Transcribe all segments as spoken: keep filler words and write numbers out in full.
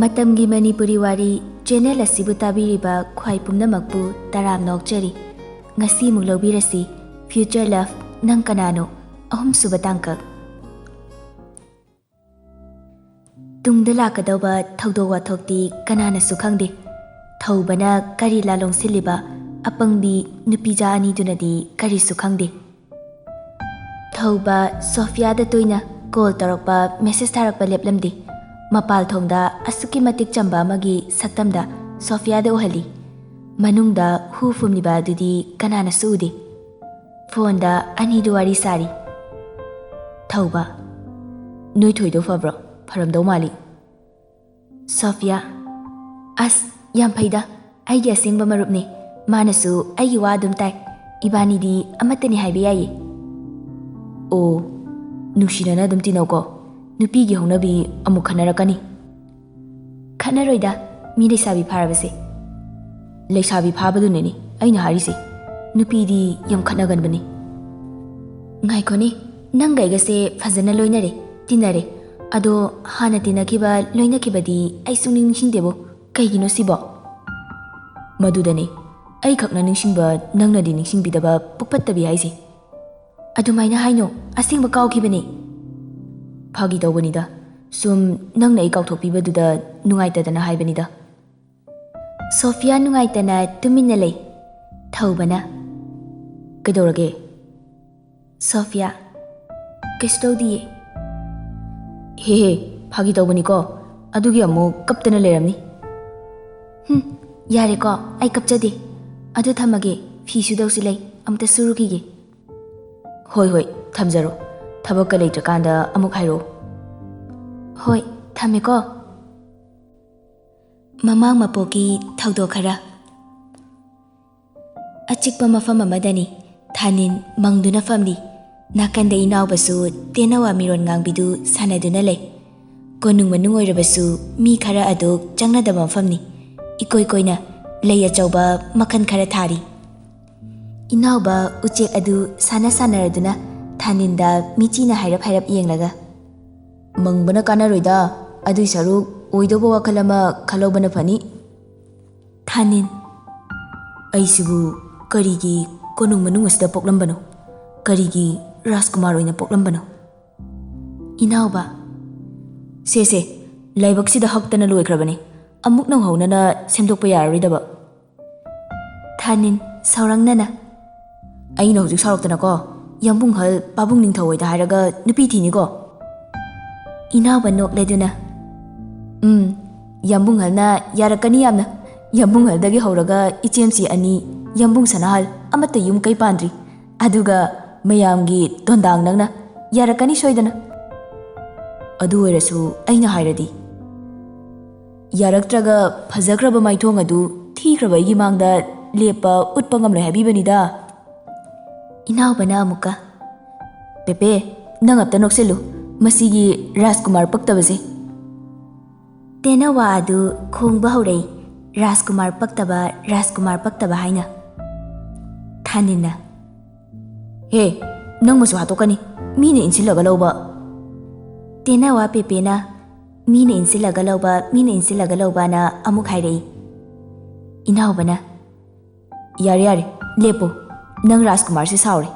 ꯃꯇꯝꯒꯤ ꯃꯅꯤꯄꯨꯔꯤ ꯋꯥꯔꯤ ꯆꯦꯅꯦꯜ ꯑꯁꯤꯕꯨ ꯇꯥꯕꯤꯔꯤꯕ ꯈ꯭ꯋꯥꯏ ꯄꯨꯝꯅꯃꯛꯄꯨ ꯇꯔꯥꯝꯅ ꯑꯣꯛꯆꯔꯤ꯫ ꯉꯁꯤ ꯑꯃꯨꯛ ꯂꯧꯕꯤꯔꯁꯤ, Future Love, ꯅꯪ ꯀꯅꯥꯅꯣ? ꯑꯍꯨꯝꯁꯨꯕ ꯇꯥꯡꯀꯛ꯫ ꯇꯨꯡꯗ ꯂꯥꯛꯀꯗꯧꯕ ꯊꯧꯗꯣꯛ ꯋꯥꯊꯣꯛꯇꯤ ꯀꯅꯥꯅꯁꯨ ꯈꯪꯗꯦ꯫ ꯊꯧꯕꯅ ꯀꯔꯤ ꯂꯥꯂꯣꯡ ꯁꯤꯜꯂꯤꯕ ꯑꯄꯪꯕꯤ ꯅꯨꯄꯤꯖꯥ ꯑꯅꯤꯗꯨꯅꯗꯤ ꯀꯔꯤꯁꯨ ꯈꯪꯗꯦ꯫ ꯊꯧꯕ ꯁꯣꯐꯤꯌꯥꯗ ꯇꯣꯏꯅ ꯀꯣꯜ ꯇꯧꯔꯛꯄ, ꯃꯦꯁꯦꯖ ꯊꯥꯔꯛꯄ ꯂꯦꯞꯂꯝꯗꯦ꯫ ꯃꯄꯥꯜ ꯊꯣꯡꯗ ꯑꯁꯨꯛꯀꯤ ꯃꯇꯤꯛ ꯆꯝꯕ ꯑꯃꯒꯤ ꯁꯛꯇꯝꯗ ꯁꯣꯐꯤꯌꯥꯗ ꯎꯍꯜꯂꯤ꯫ ꯃꯅꯨꯡꯗ ꯍꯨ ꯐꯨꯝꯂꯤꯕ ꯑꯗꯨꯗꯤ ꯀꯅꯥꯅꯁꯨ ꯎꯗꯦ꯫ ꯐꯣꯟꯗ ꯑꯅꯤꯗꯨ ꯋꯥꯔꯤ ꯁꯥꯔꯤ꯫ ꯊꯧꯕ, ꯅꯣꯏ ꯊꯣꯏꯗꯣ ꯐꯕ꯭ꯔꯣ? ꯐꯔꯝꯗꯧ ꯃꯥꯜꯂꯤ꯫ ꯁꯣꯐꯤꯌꯥ, ꯑꯁ, ꯌꯥꯝ ꯐꯩꯗ, ꯑꯩꯒꯤ ꯑꯁꯦꯡꯕ ꯃꯔꯨꯞꯅꯤ꯫ ꯃꯥꯅꯁꯨ ꯑꯩꯒꯤ ꯋꯥ ꯑꯗꯨꯝ ꯇꯥꯏ꯫ ꯏꯕꯥꯅꯤꯗꯤ ꯑꯃꯠꯇꯅꯤ ꯍꯥꯏꯕ ꯌꯥꯏꯌꯦ꯫ ꯑꯣ, ꯅꯨꯡꯁꯤꯅꯅ ꯑꯗꯨꯝ ꯇꯤꯟꯅꯧꯀꯣ꯫ ꯅꯨꯄꯤꯒꯤ ꯍꯧꯅꯕꯤ ꯑꯃꯨꯛ ꯈꯠꯅꯔꯛꯀꯅꯤ꯫ ꯈꯠꯅꯔꯣꯏꯗ, ꯃꯤ ꯂꯩꯁꯥꯕꯤ ꯐꯥꯔꯕꯁꯦ꯫ ꯂꯩꯁꯥꯕꯤ ꯐꯥꯕꯗꯨꯅꯅꯤ ꯑꯩꯅ ꯍꯥꯏꯔꯤꯁꯦ꯫ ꯅꯨꯄꯤꯗꯤ ꯌꯥꯝ ꯈꯠꯅꯒꯟꯕꯅꯤ꯫ ꯉꯥꯏꯈꯣꯅꯦ, ꯅꯪꯒ ꯑꯩꯒꯁꯦ ꯐꯖꯅ ꯂꯣꯏꯅꯔꯦ, ꯇꯤꯟꯅꯔꯦ꯫ ꯑꯗꯣ ꯍꯥꯟꯅ ꯇꯤꯟꯅꯈꯤꯕ, ꯂꯣꯏꯅꯈꯤꯕꯗꯤ ꯑꯩ ꯁꯨꯡꯅꯤꯡ ꯅꯤꯡꯁꯤꯡꯗꯦꯕꯣ꯫ ꯀꯩꯒꯤꯅꯣ ꯁꯤꯕꯣ? ꯃꯗꯨꯗꯅꯦ ꯑꯩꯈꯛꯅ ꯅꯤꯡꯁꯤꯡꯕ, ꯅꯪꯅꯗꯤ ꯅꯤꯡꯁꯤꯡꯕꯤꯗꯕ ꯄꯨꯛꯄꯠꯇꯕꯤ ꯍꯥꯏꯁꯦ꯫ ꯑꯗꯨꯃꯥꯏꯅ ꯍꯥꯏꯅꯣ, ꯑꯁꯦꯡꯕ ꯀꯥꯎꯈꯤꯕꯅꯦ꯫ ꯐꯥꯒꯤ ꯇꯧꯕꯅꯤꯗ, ꯁꯨꯝ ꯅꯪꯅ ꯑꯩ ꯀꯥꯎꯊꯣꯛꯄꯤꯕꯗꯨꯗ ꯅꯨꯡꯉꯥꯏꯇꯗꯅ ꯍꯥꯏꯕꯅꯤꯗ꯫ ꯁꯣꯐꯤꯌꯥ ꯅꯨꯡꯉꯥꯏꯇꯅ ꯇꯨꯃꯤꯟꯅ ꯂꯩ꯫ ꯊꯧꯕꯅ, "ꯀꯩꯗꯧꯔꯒꯦ?" ꯁꯣꯐꯤꯌꯥ, "ꯀꯩꯁꯨ ꯇꯧꯗꯤꯌꯦ꯫" "ꯍꯦ ꯍꯦ, ꯐꯥꯒꯤ ꯇꯧꯕꯅꯤꯀꯣ, ꯑꯗꯨꯒꯤ ꯑꯃꯨꯛ ꯀꯞꯇꯅ ꯂꯩꯔꯝꯅꯤ꯫" "ꯍꯨꯝ, ꯌꯥꯔꯦꯀꯣ, ꯑꯩ ꯀꯞꯆꯗꯦ꯫ ꯑꯗꯨ ꯊꯝꯃꯒꯦ, ꯐꯤ ꯁꯨꯗꯧꯁꯨ ꯂꯩ, ꯑꯃꯨꯛꯇ ꯁꯨꯔꯨꯈꯤꯒꯦ꯫" "ꯍꯣꯏ ꯍꯣꯏ, ꯊꯝꯖꯔꯣ꯫ ꯊꯕꯛꯀ ꯂꯩꯇ꯭ꯔꯀꯥꯟꯗ ꯑꯃꯨꯛ ꯍꯥꯏꯔꯛꯑꯣ꯫" "ꯍꯣꯏ, ꯊꯝꯃꯦꯀꯣ꯫" ꯃꯃꯥꯡ ꯃꯄꯣꯛꯀꯤ ꯊꯧꯗꯣꯛ ꯈꯔ꯫ ꯑꯆꯤꯛꯄ ꯃꯐꯝ ꯑꯃꯗꯅꯤ ꯊꯥꯅꯤꯟ ꯃꯪꯗꯨꯅ ꯐꯝꯂꯤ꯫ ꯅꯥꯀꯟꯗ ꯏꯅꯥꯎꯕꯁꯨ ꯇꯦꯅꯋꯥ ꯃꯤꯔꯣꯟ ꯉꯥꯡꯕꯤꯗꯨ ꯁꯥꯟꯅꯗꯨꯅ ꯂꯩ꯫ ꯀꯣꯅꯨꯡ ꯃꯅꯨꯡ ꯑꯣꯏꯔꯕꯁꯨ ꯃꯤ ꯈꯔ ꯑꯗꯨ ꯆꯪꯅꯗꯕ ꯃꯐꯝꯅꯤ꯫ ꯏꯀꯣꯏ ꯀꯣꯏꯅ ꯂꯩ ꯑꯆꯧꯕ ꯃꯈꯜ ꯈꯔ ꯊꯥꯔꯤ꯫ ꯏꯅꯥꯎꯕ ꯎꯆꯦꯛ ꯑꯗꯨ ꯁꯥꯟꯅ ꯁꯥꯟꯅꯔꯗꯨꯅ ꯊꯥꯅꯤꯟꯗ ꯃꯤꯆꯤꯅ ꯍꯥꯏꯔꯞ ꯍꯥꯏꯔꯞ ꯌꯦꯡꯂꯒ, "ꯃꯪꯕꯅ ꯀꯥꯟꯅꯔꯣꯏꯗ, ꯑꯗꯨꯏ ꯁꯔꯨꯛ ꯑꯣꯏꯗꯧꯕ ꯋꯥꯈꯜ ꯑꯃ ꯈꯜꯍꯧꯕꯅ ꯐꯅꯤ꯫ ꯊꯥꯅꯤꯟ, ꯑꯩꯁꯤꯕꯨ ꯀꯔꯤꯒꯤ ꯀꯣꯅꯨꯡ ꯃꯅꯨꯡ ꯑꯁꯤꯗ ꯄꯣꯛꯂꯝꯕꯅꯣ? ꯀꯔꯤꯒꯤ ꯔꯥꯖꯀꯨꯃꯥꯔ ꯑꯣꯏꯅ ꯄꯣꯛꯂꯝꯕꯅꯣ? ꯏꯅꯥꯎꯕ, ꯁꯦ ꯁꯦ, ꯂꯥꯏꯕꯛꯁꯤꯗ ꯍꯛꯇꯅ ꯂꯣꯏꯈ꯭ꯔꯕꯅꯤ꯫ ꯑꯃꯨꯛ ꯅꯧꯍꯧꯅꯅ ꯁꯦꯝꯗꯣꯛꯄ ꯌꯥꯔꯔꯣꯏꯗꯕ꯫ ꯊꯥꯅꯤꯟ, ꯁꯥꯎꯔꯪꯅꯅ, ꯑꯩꯅ ꯍꯧꯖꯤꯛ ꯁꯥꯎꯔꯛꯇꯅꯀꯣ, ꯌꯥꯝꯕꯨꯡꯍꯜ ꯄꯥꯕꯨꯡ ꯅꯤꯡꯊꯧ ꯍꯣꯏꯗ ꯍꯥꯏꯔꯒ ꯅꯨꯄꯤ ꯊꯤꯅꯤꯀꯣ꯫ ꯏꯅꯥꯎꯕ ꯅꯣꯛꯂꯗꯨꯅ, ꯎꯝ, ꯌꯥꯝꯕꯨꯡꯍꯜꯅ ꯌꯥꯔꯛꯀꯅꯤ ꯌꯥꯝꯅ꯫ ꯌꯥꯝꯕꯨꯡꯍꯜꯗꯒꯤ ꯍꯧꯔꯒ ꯏꯆꯦꯝꯆꯤ ꯑꯅꯤ, ꯌꯥꯝꯕꯨꯡ ꯁꯅꯥꯍꯜ ꯑꯃꯠꯇ ꯌꯨꯝ ꯀꯩ ꯄꯥꯟꯗ꯭ꯔꯤ꯫ ꯑꯗꯨꯒ ꯃꯌꯥꯝꯒꯤ ꯗꯣꯟꯗꯥꯡ ꯅꯪꯅ ꯌꯥꯔꯛꯀꯅꯤ ꯁꯣꯏꯗꯅ꯫ ꯑꯗꯨ ꯑꯣꯏꯔꯁꯨ ꯑꯩꯅ ꯍꯥꯏꯔꯗꯤ꯫ ꯌꯥꯔꯛꯇ꯭ꯔꯒ ꯐꯖꯈ꯭ꯔꯕ ꯃꯥꯏꯊꯣꯡ ꯑꯗꯨ ꯊꯤꯈ꯭ꯔꯕ ꯑꯩꯒꯤ ꯃꯥꯡꯗ ꯂꯦꯞꯄ ꯎꯠꯄ ꯉꯝꯂꯣꯏ ꯍꯥꯏꯕꯤꯕꯅꯤꯗ꯫ ꯏꯅꯥꯎꯕꯅ ꯑꯃꯨꯛꯀ, ꯄꯦꯄꯦ, ꯅꯪ ꯑꯝꯇ ꯅꯣꯛꯁꯤꯜꯂꯨ, ꯃꯁꯤꯒꯤ ꯔꯥꯖꯀꯨꯃꯥꯔ ꯄꯛꯇꯕꯁꯦ꯫ ꯇꯦꯅꯋꯥ ꯑꯗꯨ ꯈꯣꯡꯕ ꯍꯧꯔꯛꯏ, ꯔꯥꯖꯀꯨꯃꯥꯔ ꯄꯛꯇꯕ, ꯔꯥꯖꯀꯨꯃꯥꯔ ꯄꯛꯇꯕ ꯍꯥꯏꯅ꯫ ꯊꯥꯅꯤꯟꯅ, ꯍꯦ, ꯅꯪ ꯃꯆꯨ ꯍꯥꯠꯇꯣꯛꯀꯅꯤ, ꯃꯤꯅ ꯏꯟꯁꯤꯜꯂꯒ ꯂꯧꯕ꯫ ꯇꯦꯅꯋꯥ ꯄꯦꯄꯦꯅ, ꯃꯤꯅ ꯏꯟꯁꯤꯜꯂꯒ ꯂꯧꯕ, ꯃꯤꯅ ꯏꯟꯁꯤꯜꯂꯒ ꯂꯧꯕꯅ ꯑꯃꯨꯛ ꯍꯥꯏꯔꯛꯏ꯫ ꯏꯅꯥꯎꯕꯅ, ꯌꯥꯔꯦ ꯌꯥꯔꯦ, ꯂꯦꯞꯄꯣ, ꯅꯪ ꯔꯥꯖꯀꯨꯃꯥꯔꯁꯦ ꯁꯥꯎꯔꯦ꯫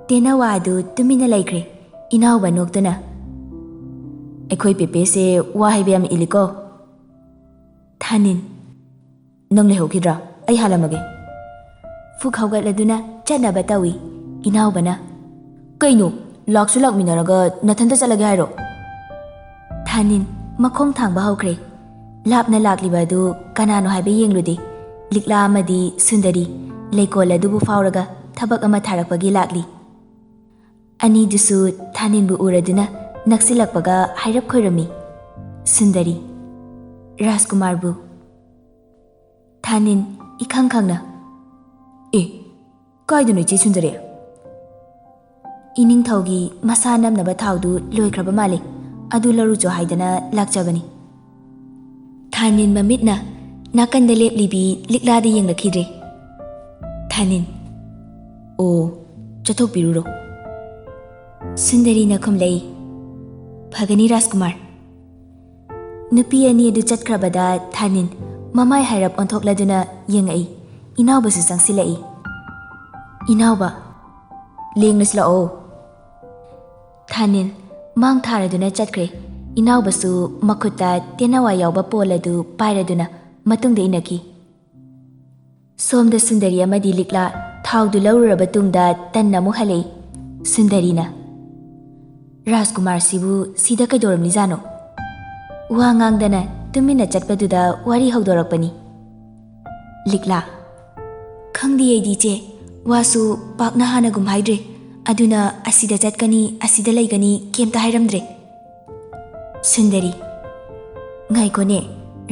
ꯇꯦꯅꯋꯥ ꯑꯗꯨ ꯇꯨꯃꯤꯟꯅ ꯂꯩꯈ꯭ꯔꯦ꯫ ꯏꯅꯥꯎꯕ ꯅꯣꯛꯇꯨꯅ, ꯑꯩꯈꯣꯏ ꯄꯦꯄꯦꯁꯦ ꯋꯥ ꯍꯥꯏꯕ ꯌꯥꯝ ꯏꯜꯂꯤꯀꯣ꯫ ꯊꯥꯅꯤꯟ, ꯅꯪ ꯂꯩꯍꯧꯈꯤꯗ꯭ꯔꯥ? ꯑꯩ ꯍꯥꯜꯂꯝꯃꯒꯦ꯫ ꯐꯨꯛ ꯍꯧꯒꯠꯂꯗꯨꯅ ꯆꯠꯅꯕ ꯇꯧꯏ꯫ ꯏꯅꯥꯎꯕꯅ, ꯀꯩꯅꯣ, ꯂꯥꯛꯁꯨ ꯂꯥꯛꯃꯤꯟꯅꯔꯒ ꯅꯊꯟꯇ ꯆꯠꯂꯒꯦ ꯍꯥꯏꯔꯣ? ꯊꯥꯅꯤꯟ ꯃꯈꯣꯡ ꯊꯥꯡꯕ ꯍꯧꯈ꯭ꯔꯦ꯫ ꯂꯥꯞꯅ ꯂꯥꯛꯂꯤꯕ ꯑꯗꯨ ꯀꯅꯥꯅꯣ ꯍꯥꯏꯕ ꯌꯦꯡꯂꯨꯗꯦ꯫ ꯂꯤꯛꯂꯥ ꯑꯃꯗꯤ ꯁꯨꯟꯗꯔꯤ ꯂꯩꯀꯣꯜ ꯑꯗꯨꯕꯨ ꯐꯥꯎꯔꯒ ꯊꯕꯛ ꯑꯃ ꯊꯥꯔꯛꯄꯒꯤ ꯂꯥꯛꯂꯤ꯫ ꯑꯅꯤꯗꯨꯁꯨ ꯊꯥꯅꯤꯟꯕꯨ ꯎꯔꯗꯨꯅ ꯅꯛꯁꯤꯜꯂꯛꯄꯒ ꯍꯥꯏꯔꯞ ꯈꯣꯏꯔꯝꯃꯤ꯫ ꯁꯨꯟꯗꯔꯤ, ꯔꯥꯖꯀꯨꯃꯥꯔꯕꯨ꯫ ꯊꯥꯅꯤꯟ ꯏꯈꯪ ꯈꯪꯅ, ꯑꯦ, ꯀꯥꯏꯗꯅꯣ ꯏꯆꯦ ꯁꯨꯟꯗꯔꯤ? ꯏꯅꯤꯡꯊꯧꯒꯤ ꯃꯁꯥ ꯅꯝꯅꯕ ꯊꯥꯎꯗꯨ ꯂꯣꯏꯈ꯭ꯔꯕ ꯃꯥꯜꯂꯦ, ꯑꯗꯨ ꯂꯧꯔꯨꯆꯣ ꯍꯥꯏꯗꯅ ꯂꯥꯛꯆꯕꯅꯤ꯫ ꯊꯥꯅꯤꯟ ꯃꯃꯤꯠꯅ ꯅꯥꯀꯟꯗ ꯂꯦꯞꯂꯤꯕꯤ ꯂꯤꯛꯂꯥꯗ ꯌꯦꯡꯂꯛꯈꯤꯗ꯭ꯔꯦ꯫ ꯊꯥꯅꯤꯟ, ꯑꯣ, ꯆꯠꯊꯣꯛꯄꯤꯔꯨꯔꯣ꯫ ꯁꯨꯟꯗꯔꯤꯅ ꯈꯨꯝꯂꯛꯏ, ꯐꯒꯅꯤ ꯔꯥꯖꯀꯨꯃꯥꯔ꯫ ꯅꯨꯄꯤ ꯑꯅꯤ ꯑꯗꯨ ꯆꯠꯈ꯭ꯔꯕꯗ ꯊꯥꯅꯤꯟ ꯃꯃꯥꯏ ꯍꯥꯏꯔꯞ ꯑꯣꯟꯊꯣꯛꯂꯗꯨꯅ ꯌꯦꯡꯉꯛꯏ꯫ ꯏꯅꯥꯎꯕꯁꯨ ꯆꯪꯁꯤꯜꯂꯛꯏ꯫ "ꯏꯅꯥꯎꯕ, ꯂꯦꯡꯅꯁꯤ ꯂꯥꯛꯑꯣ꯫" ꯊꯥꯅꯤꯟ ꯃꯥꯡ ꯊꯥꯔꯗꯨꯅ ꯆꯠꯈ꯭ꯔꯦ꯫ ꯏꯅꯥꯎꯕꯁꯨ ꯃꯈꯨꯠꯇ ꯇꯦꯟꯅꯋꯥ ꯌꯥꯎꯕ ꯄꯣꯜ ꯑꯗꯨ ꯄꯥꯏꯔꯗꯨꯅ ꯃꯇꯨꯡꯗ ꯏꯟꯅꯈꯤ꯫ ꯁꯣꯝꯗ ꯁꯨꯟꯗꯔꯤ ꯑꯃꯗꯤ ꯂꯤꯛꯂꯥ ꯊꯥꯎꯗꯨ ꯂꯧꯔꯨꯔꯕ ꯇꯨꯡꯗ ꯇꯟꯅ ꯑꯃꯨꯛ ꯍꯜꯂꯛꯏ꯫ ꯁꯨꯟꯗꯔꯤꯅ, "ꯔꯥꯖꯀꯨꯃꯥꯔꯁꯤꯕꯨ ꯁꯤꯗ ꯀꯩꯗꯧꯔꯝꯂꯤꯖꯥꯠꯅꯣ?" ꯋꯥ ꯉꯥꯡꯗꯅ ꯇꯨꯃꯤꯟꯅ ꯆꯠꯄꯗꯨꯗ ꯋꯥꯔꯤ ꯍꯧꯗꯣꯔꯛꯄꯅꯤ꯫ ꯂꯤꯛꯂꯥ, "ꯈꯪꯗꯦ ꯑꯩꯗꯤ ꯏꯆꯦ, ꯋꯥꯁꯨ ꯄꯥꯛꯅ ꯍꯥꯟꯅꯒꯨꯝ ꯍꯥꯏꯗ꯭ꯔꯦ꯫ ꯑꯗꯨꯅ ꯑꯁꯤꯗ ꯆꯠꯀꯅꯤ, ꯑꯁꯤꯗ ꯂꯩꯒꯅꯤ ꯀꯩꯝꯇ ꯍꯥꯏꯔꯝꯗ꯭ꯔꯦ꯫" ꯁꯨꯟꯗꯔꯤ, "ꯉꯥꯏꯈꯣꯅꯦ,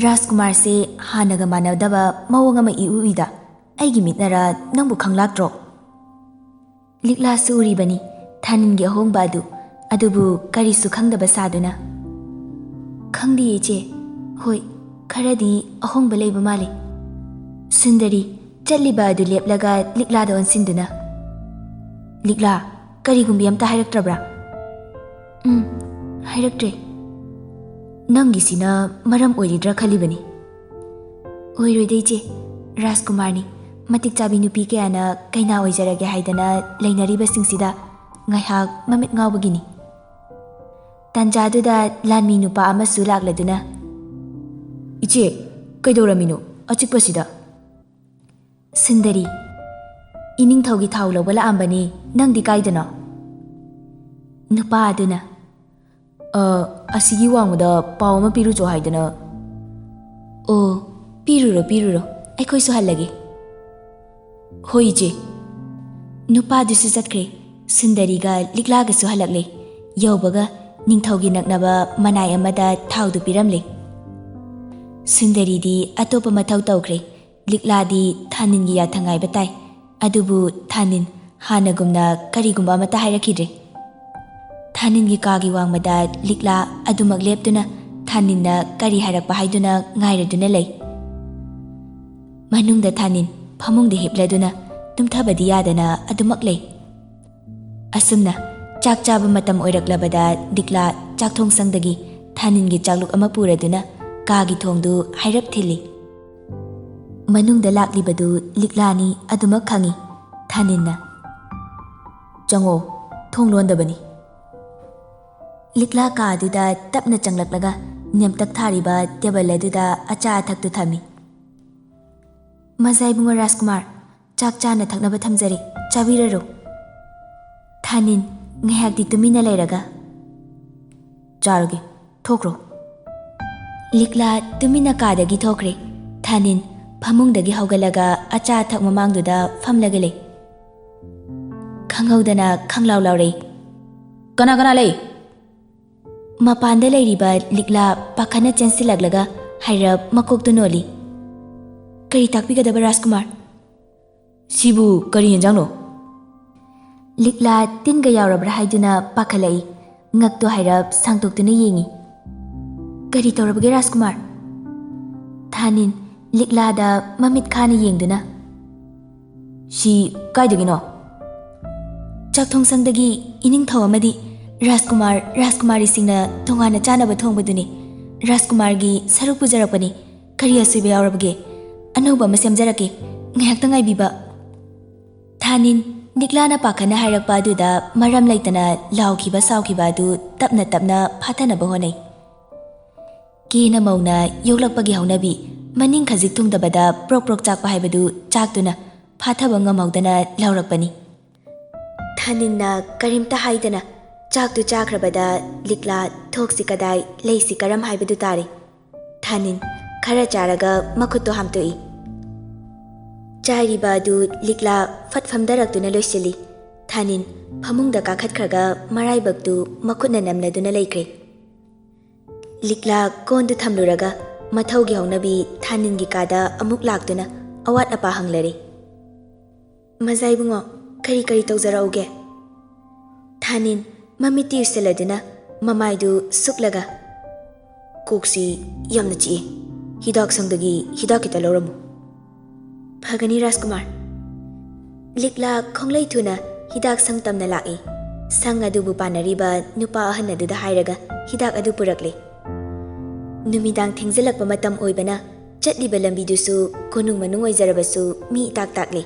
ꯔꯥꯖꯀꯨꯃꯥꯔꯁꯦ ꯍꯥꯟꯅꯒ ꯃꯥꯟꯅꯗꯕ ꯃꯑꯣꯡ ꯑꯃ ꯏꯎ ꯎꯏꯗ꯫ ꯑꯩꯒꯤ ꯃꯤꯠꯅꯔ ꯅꯪꯕꯨ ꯈꯪꯂꯥꯛꯇ꯭ꯔꯣ?" ꯂꯤꯛꯂꯥꯁꯨ ꯎꯔꯤꯕꯅꯤ ꯊꯥꯅꯤꯟꯒꯤ ꯑꯍꯣꯡꯕ ꯑꯗꯨ, ꯑꯗꯨꯕꯨ ꯀꯔꯤꯁꯨ ꯈꯪꯗꯕ ꯁꯥꯗꯨꯅ, "ꯈꯪꯗꯦ ꯏꯆꯦ꯫ ꯍꯣꯏ, ꯈꯔꯗꯤ ꯑꯍꯣꯡꯕ ꯂꯩꯕ ꯃꯥꯜꯂꯤ꯫" ꯁꯨꯟꯗꯔꯤ ꯆꯠꯂꯤꯕ ꯑꯗꯨ ꯂꯦꯞꯂꯒ ꯂꯤꯛꯂꯥꯗ ꯑꯣꯟꯁꯤꯟꯗꯨꯅ, "ꯂꯤꯛꯂꯥ, ꯀꯔꯤꯒꯨꯝꯕꯤ ꯑꯝꯇ ꯍꯥꯏꯔꯛꯇ꯭ꯔꯕ꯭ꯔꯥ?" "ꯎꯝ, ꯍꯥꯏꯔꯛꯇ꯭ꯔꯦ꯫" "ꯅꯪꯒꯤꯁꯤꯅ ꯃꯔꯝ ꯑꯣꯏꯔꯤꯗ꯭ꯔꯥ ꯈꯜꯂꯤꯕꯅꯤ꯫" "ꯑꯣꯏꯔꯣꯏꯗ ꯏꯆꯦ, ꯔꯥꯖꯀꯨꯃꯥꯔꯅꯤ꯫ ꯃꯇꯤꯛ ꯆꯥꯕꯤ ꯅꯨꯄꯤ ꯀꯌꯥꯅ ꯀꯩꯅꯥ ꯑꯣꯏꯖꯔꯒꯦ ꯍꯥꯏꯗꯅ ꯂꯩꯅꯔꯤꯕꯁꯤꯡꯁꯤꯗ ꯉꯥꯏꯍꯥꯛ ꯃꯃꯤꯠ ꯉꯥꯎꯕꯒꯤꯅꯤ꯫" ꯇꯥꯟꯖꯥꯗꯨꯗ ꯂꯥꯟꯃꯤ ꯅꯨꯄꯥ ꯑꯃꯁꯨ ꯂꯥꯛꯂꯗꯨꯅ, "ꯏꯆꯦ, ꯀꯩꯗꯧꯔꯝꯃꯤꯅꯣ ꯑꯆꯤꯛꯄꯁꯤꯗ?" ꯁꯨꯟꯗꯔꯤ, "ꯏꯅꯤꯡꯊꯧꯒꯤ ꯊꯥꯎ ꯂꯧꯕ ꯂꯥꯛꯑꯝꯕꯅꯤ, ꯅꯪꯗꯤ ꯀꯥꯏꯗꯅꯣ?" ꯅꯨꯄꯥ ꯑꯗꯨꯅ, "ꯑ, ꯑꯁꯤꯒꯤ ꯋꯥꯡꯃꯗ ꯄꯥꯎ ꯑꯃ ꯄꯤꯔꯨꯆꯣ ꯍꯥꯏꯗꯅ꯫" "ꯑꯣ, ꯄꯤꯔꯨꯔꯣ, ꯄꯤꯔꯨꯔꯣ, ꯑꯩꯈꯣꯏꯁꯨ ꯍꯜꯂꯒꯦ꯫" "ꯍꯣꯏ, ꯏꯆꯦ꯫" ꯅꯨꯄꯥꯗꯨꯁꯨ ꯆꯠꯈ꯭ꯔꯦ꯫ ꯁꯨꯟꯗꯔꯤꯒ ꯂꯤꯛꯂꯥꯒꯁꯨ ꯍꯜꯂꯛꯂꯦ꯫ ꯌꯧꯕꯒ ꯅꯤꯡꯊꯧꯒꯤ ꯅꯛꯅꯕ ꯃꯅꯥꯏ ꯑꯃꯗ ꯊꯥꯎꯗꯨ ꯄꯤꯔꯝꯂꯦ꯫ ꯁꯨꯟꯗꯔꯤꯗꯤ ꯑꯇꯣꯞꯄ ꯃꯊꯧ ꯇꯧꯈ꯭ꯔꯦ꯫ ꯂꯤꯛꯂꯥꯗꯤ ꯊꯥꯅꯤꯟꯒꯤ ꯌꯥꯊꯪ ꯉꯥꯏꯕ ꯇꯥꯏ꯫ ꯑꯗꯨꯕꯨ ꯊꯥꯅꯤꯟ ꯍꯥꯟꯅꯒꯨꯝꯅ ꯀꯔꯤꯒꯨꯝꯕ ꯑꯃꯠꯇ ꯍꯥꯏꯔꯛꯈꯤꯗ꯭ꯔꯦ꯫ ꯊꯥꯅꯤꯟꯒꯤ ꯀꯥꯒꯤ ꯋꯥꯡꯃꯗ ꯂꯤꯛꯂꯥ ꯑꯗꯨꯃꯛ ꯂꯦꯞꯇꯨꯅ ꯊꯥꯅꯤꯟꯅ ꯀꯔꯤ ꯍꯥꯏꯔꯛꯄ ꯍꯥꯏꯗꯨꯅ ꯉꯥꯏꯔꯗꯨꯅ ꯂꯩ꯫ ꯃꯅꯨꯡꯗ ꯊꯥꯅꯤꯟ ꯐꯃꯨꯡꯗ ꯍꯤꯞꯂꯗꯨꯅ ꯇꯨꯝꯊꯕꯗꯤ ꯌꯥꯗꯅ ꯑꯗꯨꯃꯛ ꯂꯩ꯫ ꯑꯁꯨꯝꯅ ꯆꯥꯛ ꯆꯥꯕ ꯃꯇꯝ ꯑꯣꯏꯔꯛꯂꯕꯗ ꯂꯤꯛꯂꯥ ꯆꯥꯛꯊꯣꯡꯁꯪꯗꯒꯤ ꯊꯥꯅꯤꯟꯒꯤ ꯆꯥꯛꯂꯨꯛ ꯑꯃ ꯄꯨꯔꯗꯨꯅ ꯀꯥꯒꯤ ꯊꯣꯡꯗꯨ ꯍꯥꯏꯔꯞ ꯊꯤꯜꯂꯤ꯫ ꯃꯅꯨꯡꯗ ꯂꯥꯛꯂꯤꯕꯗꯨ ꯂꯤꯛꯂꯥꯅꯤ ꯑꯗꯨꯃꯛ ꯈꯪꯏ꯫ ꯊꯥꯅꯤꯟꯅ, "ꯆꯪꯉꯣ, ꯊꯣꯡ ꯂꯣꯟꯗꯕꯅꯤ꯫" ꯂꯤꯛꯂꯥ ꯀꯥ ꯑꯗꯨꯗ ꯇꯞꯅ ꯆꯪꯂꯛꯂꯒ ꯅꯦꯝꯇꯛ ꯊꯥꯔꯤꯕ ꯇꯦꯕꯜ ꯑꯗꯨꯗ ꯑꯆꯥ ꯑꯊꯛꯇꯨ ꯊꯝꯃꯤ꯫ "ꯃꯖꯥ ꯏꯕꯨꯡꯉꯣ ꯔꯥꯖꯀꯨꯃꯥꯔ, ꯆꯥꯛ ꯆꯥꯅ ꯊꯛꯅꯕ ꯊꯝꯖꯔꯤ, ꯆꯥꯕꯤꯔꯔꯣ꯫" ꯊꯥꯅꯤꯟ ꯉꯥꯏꯍꯥꯛꯇꯤ ꯇꯨꯃꯤꯟꯅ ꯂꯩꯔꯒ, "ꯆꯥꯔꯒꯦ, ꯊꯣꯛꯈ꯭ꯔꯣ꯫" ꯂꯤꯛꯂꯥ ꯇꯨꯃꯤꯟꯅ ꯀꯥꯗꯒꯤ ꯊꯣꯛꯈ꯭ꯔꯦ꯫ ꯊꯥꯅꯤꯟ ꯐꯃꯨꯡꯗꯒꯤ ꯍꯧꯒꯠꯂꯒ ꯑꯆꯥ ꯑꯊꯛ ꯃꯃꯥꯡꯗꯨꯗ ꯐꯝꯂꯒ ꯂꯩ꯫ ꯈꯪꯍꯧꯗꯅ ꯈꯪꯂꯥꯎ ꯂꯥꯎꯔꯩ꯫ "ꯀꯅꯥ ꯀꯅꯥ ꯂꯩ?" ꯃꯄꯥꯟꯗ ꯂꯩꯔꯤꯕ ꯂꯤꯛꯂꯥ ꯄꯥꯈꯠꯅ ꯆꯦꯟꯁꯤꯜꯂꯛꯂꯒ ꯍꯥꯏꯔꯞ ꯃꯀꯣꯛꯇꯨ ꯅꯣꯜꯂꯤ꯫ "ꯀꯔꯤ ꯇꯥꯛꯄꯤꯒꯗꯕ ꯔꯥꯖꯀꯨꯃꯥꯔ?" "ꯁꯤꯕꯨ ꯀꯔꯤ ꯌꯦꯟꯖꯥꯡꯅꯣ?" ꯂꯤꯛꯂꯥ ꯇꯤꯟꯒ ꯌꯥꯎꯔꯕ꯭ꯔꯥ ꯍꯥꯏꯗꯨꯅ ꯄꯥꯈꯠꯂꯛꯏ꯫ ꯉꯛꯇꯨ ꯍꯥꯏꯔꯞ ꯁꯥꯡꯗꯣꯛꯇꯨꯅ ꯌꯦꯡꯏ꯫ "ꯀꯔꯤ ꯇꯧꯔꯕꯒꯦ ꯔꯥꯖꯀꯨꯃꯥꯔ?" ꯊꯥꯅꯤꯟ ꯂꯤꯛꯂꯥꯗ ꯃꯃꯤꯠ ꯈꯥꯅ ꯌꯦꯡꯗꯨꯅ, "ꯁꯤ ꯀꯥꯏꯗꯒꯤꯅꯣ?" "ꯆꯥꯛꯊꯣꯡꯁꯪꯗꯒꯤ ꯏꯅꯤꯡꯊꯧ ꯑꯃꯗꯤ ꯔꯥꯖꯀꯨꯃꯥꯔ, ꯔꯥꯖꯀꯨꯃꯥꯔꯤꯁꯤꯡꯅ ꯇꯣꯉꯥꯟꯅ ꯆꯥꯅꯕ ꯊꯣꯡꯕꯗꯨꯅꯤ꯫ ꯔꯥꯖꯀꯨꯃꯥꯔꯒꯤ ꯁꯔꯨꯛ ꯄꯨꯖꯔꯛꯄꯅꯤ꯫ ꯀꯔꯤ ꯑꯁꯣꯏꯕ ꯌꯥꯎꯔꯕꯒꯦ? ꯑꯅꯧꯕ ꯑꯃ ꯁꯦꯝꯖꯔꯛꯀꯦ꯫ ꯉꯥꯏꯍꯥꯛꯇ ꯉꯥꯏꯕꯤꯕ꯫" ꯊꯥꯅꯤꯟ ꯂꯤꯛꯂꯥꯅ ꯄꯥꯈꯠꯅ ꯍꯥꯏꯔꯛꯄ ꯑꯗꯨꯗ ꯃꯔꯝ ꯂꯩꯇꯅ ꯂꯥꯎꯈꯤꯕ ꯁꯥꯎꯈꯤꯕ ꯑꯗꯨ ꯇꯞꯅ ꯇꯞꯅ ꯐꯥꯊꯅꯕ ꯍꯣꯠꯅꯩ꯫ ꯀꯦꯅ ꯃꯧꯅ ꯌꯣꯛꯂꯛꯄꯒꯤ ꯍꯧꯅꯕꯤ, ꯃꯅꯤꯡ ꯈꯖꯤꯛ ꯊꯨꯡꯗꯕꯗ ꯄ꯭ꯔꯣꯛ ꯄ꯭ꯔꯣꯛ ꯆꯥꯛꯄ ꯍꯥꯏꯕꯗꯨ ꯆꯥꯛꯇꯨꯅ ꯐꯥꯊꯕ ꯉꯝꯍꯧꯗꯅ ꯂꯥꯎꯔꯛꯄꯅꯤ꯫ ꯊꯥꯅꯤꯟꯅ ꯀꯔꯤꯝꯇ ꯍꯥꯏꯗꯅ ꯆꯥꯛꯇꯨ ꯆꯥꯈ꯭ꯔꯕꯗ ꯂꯤꯛꯂꯥ ꯊꯣꯛꯁꯤ ꯀꯗꯥꯏ, ꯂꯩꯁꯤ ꯀꯔꯝ ꯍꯥꯏꯕꯗꯨ ꯇꯥꯔꯦ꯫ ꯊꯥꯅꯤꯟ ꯈꯔ ꯆꯥꯔꯒ ꯃꯈꯨꯠꯇꯨ ꯍꯥꯝꯇꯣꯛꯏ꯫ ꯆꯥꯏꯔꯤꯕ ꯑꯗꯨ ꯂꯤꯛꯂꯥ ꯐꯠ ꯐꯝꯊꯔꯛꯇꯨꯅ ꯂꯣꯏꯁꯤꯜꯂꯤ꯫ ꯊꯥꯅꯤꯟ ꯐꯃꯨꯡꯗ ꯀꯥꯈꯠꯈ꯭ꯔꯒ ꯃꯔꯥꯏꯕꯛꯇꯨ ꯃꯈꯨꯠꯅ ꯅꯝꯅꯗꯨꯅ ꯂꯩꯈ꯭ꯔꯦ꯫ ꯂꯤꯛꯂꯥ ꯀꯣꯟꯗꯨ ꯊꯝꯂꯨꯔꯒ ꯃꯊꯧꯒꯤ ꯍꯧꯅꯕꯤ ꯊꯥꯅꯤꯟꯒꯤ ꯀꯥꯗ ꯑꯃꯨꯛ ꯂꯥꯛꯇꯨꯅ ꯑꯋꯥꯠ ꯑꯄꯥ ꯍꯪꯂꯔꯦ꯫ "ꯃꯖꯥ ꯏꯕꯨꯡꯉꯣ, ꯀꯔꯤ ꯀꯔꯤ ꯇꯧꯖꯔꯛꯎꯒꯦ?" ꯊꯥꯅꯤꯟ ꯃꯃꯤꯠꯇꯤ ꯎꯏꯁꯤꯜꯂꯗꯨꯅ ꯃꯃꯥꯏꯗꯨ ꯁꯨꯛꯂꯒ, "ꯀꯣꯛꯁꯤ ꯌꯥꯝꯅ ꯆꯤꯛꯏ꯫ ꯍꯤꯗꯥꯛ ꯁꯪꯗꯒꯤ ꯍꯤꯗꯥꯛ ꯈꯤꯇ ꯂꯧꯔꯝꯃꯨ꯫" "ꯐꯒꯅꯤ ꯔꯥꯖꯀꯨꯃꯥꯔ꯫" ꯂꯤꯛꯂꯥ ꯈꯣꯡꯂꯩ ꯊꯨꯅ ꯍꯤꯗꯥꯛ ꯁꯪ ꯇꯝꯅ ꯂꯥꯛꯏ꯫ ꯁꯪ ꯑꯗꯨꯕꯨ ꯄꯥꯟꯅꯔꯤꯕ ꯅꯨꯄꯥ ꯑꯍꯟ ꯑꯗꯨꯗ ꯍꯥꯏꯔꯒ ꯍꯤꯗꯥꯛ ꯑꯗꯨ ꯄꯨꯔꯛꯂꯦ꯫ ꯅꯨꯃꯤꯗꯥꯡ ꯊꯦꯡꯖꯤꯜꯂꯛꯄ ꯃꯇꯝ ꯑꯣꯏꯕꯅ ꯆꯠꯂꯤꯕ ꯂꯝꯕꯤꯗꯨꯁꯨ ꯀꯣꯅꯨꯡ ꯃꯅꯨꯡ ꯑꯣꯏꯖꯔꯕꯁꯨ ꯃꯤ ꯏꯇꯥꯛ ꯇꯥꯛꯂꯤ꯫